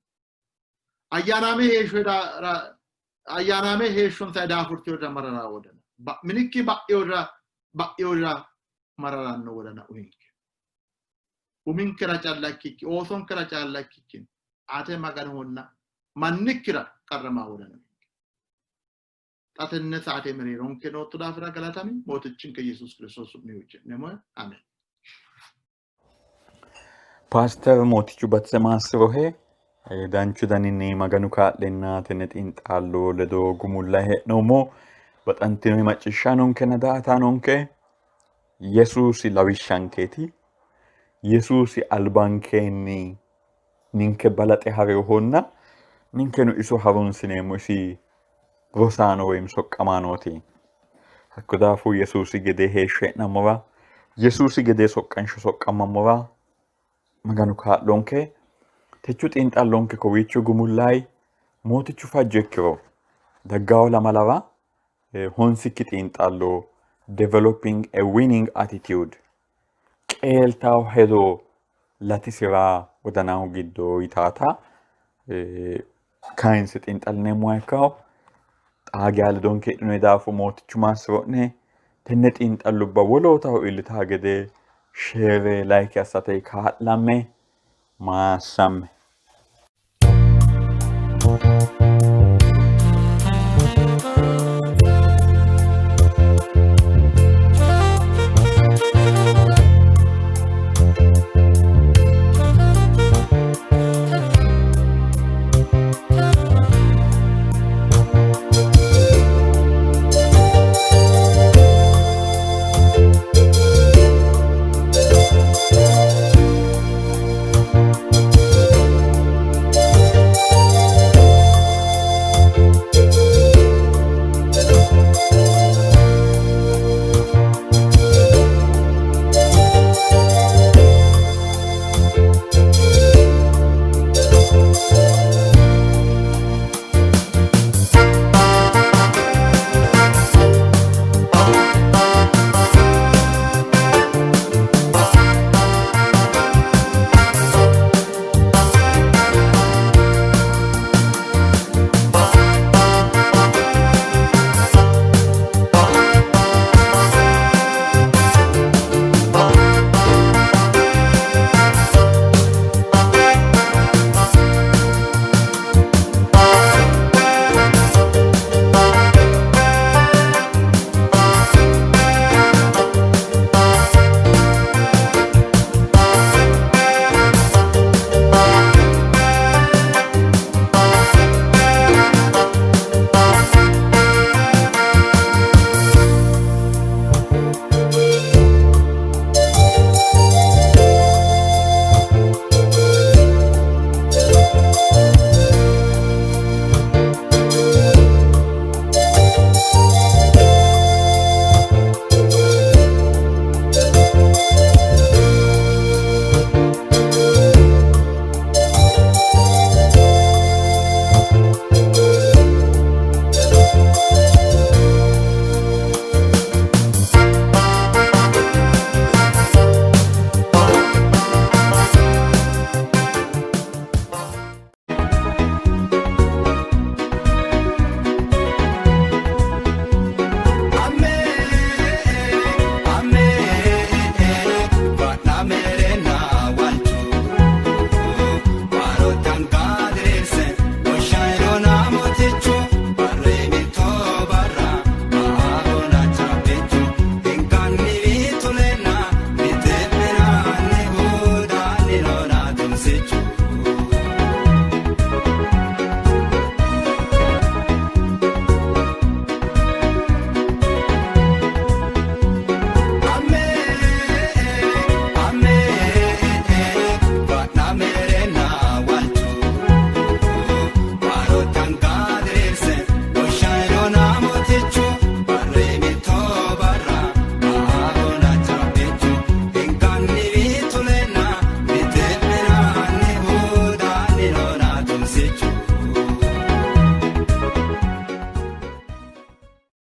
S3: Ayyaanaame heeshsho ayyaanaame heeshshonsa daafurtiyorira mararaa wodana. Minikki ba'yorira ba'yorira mararanno wodana uyinke. Uminkera calla ikkikki, oosonkera calla ikkikki, ate Maganohonna mannikkira qarramaa wodana uyinke. Xa tenne saate mereeronke nootto daafira galatami, Mootichinke Yesuus Kiristoos su'minni huucci'neemmohe. Ameen.
S2: Paaster Mootichu Batise maassirohe danchu daninni Maganu kaa'lenna tenne xiinxallo ledo gumulla hee'noommo. Baxantino macciishshaanonkenna daa''ataanonke Yesuusi lawishshankeeti. Yesuusi albankeenni ninke balaxe ha'rinohonna ninkeno iso harunsineemmo isi rosaano woyim soqqamaanooti. Hakko daafo Yesuusi gedee heeshsho hee'nammora, Yesuusi gedee soqqansho soqqammammora Maganu kaa'lonke. Techo xiinxallonke kowiicho gumullayi Mootichu fajjo ikkiro daggawo lamalara honsikki xiinxallo Developing a Winning Attitude qeeltawo hedo latisira wodanaho giddo yitaata kayinse xiinxallineemmoha ikkawo. Xaa geya ledonke heedhinoyi daafo Mootichu maassiro'ne. Tenne xiinxallubba wolootaho iillitaha gede sheere like assate kaa'lamme maassamme.
S1: Thank you.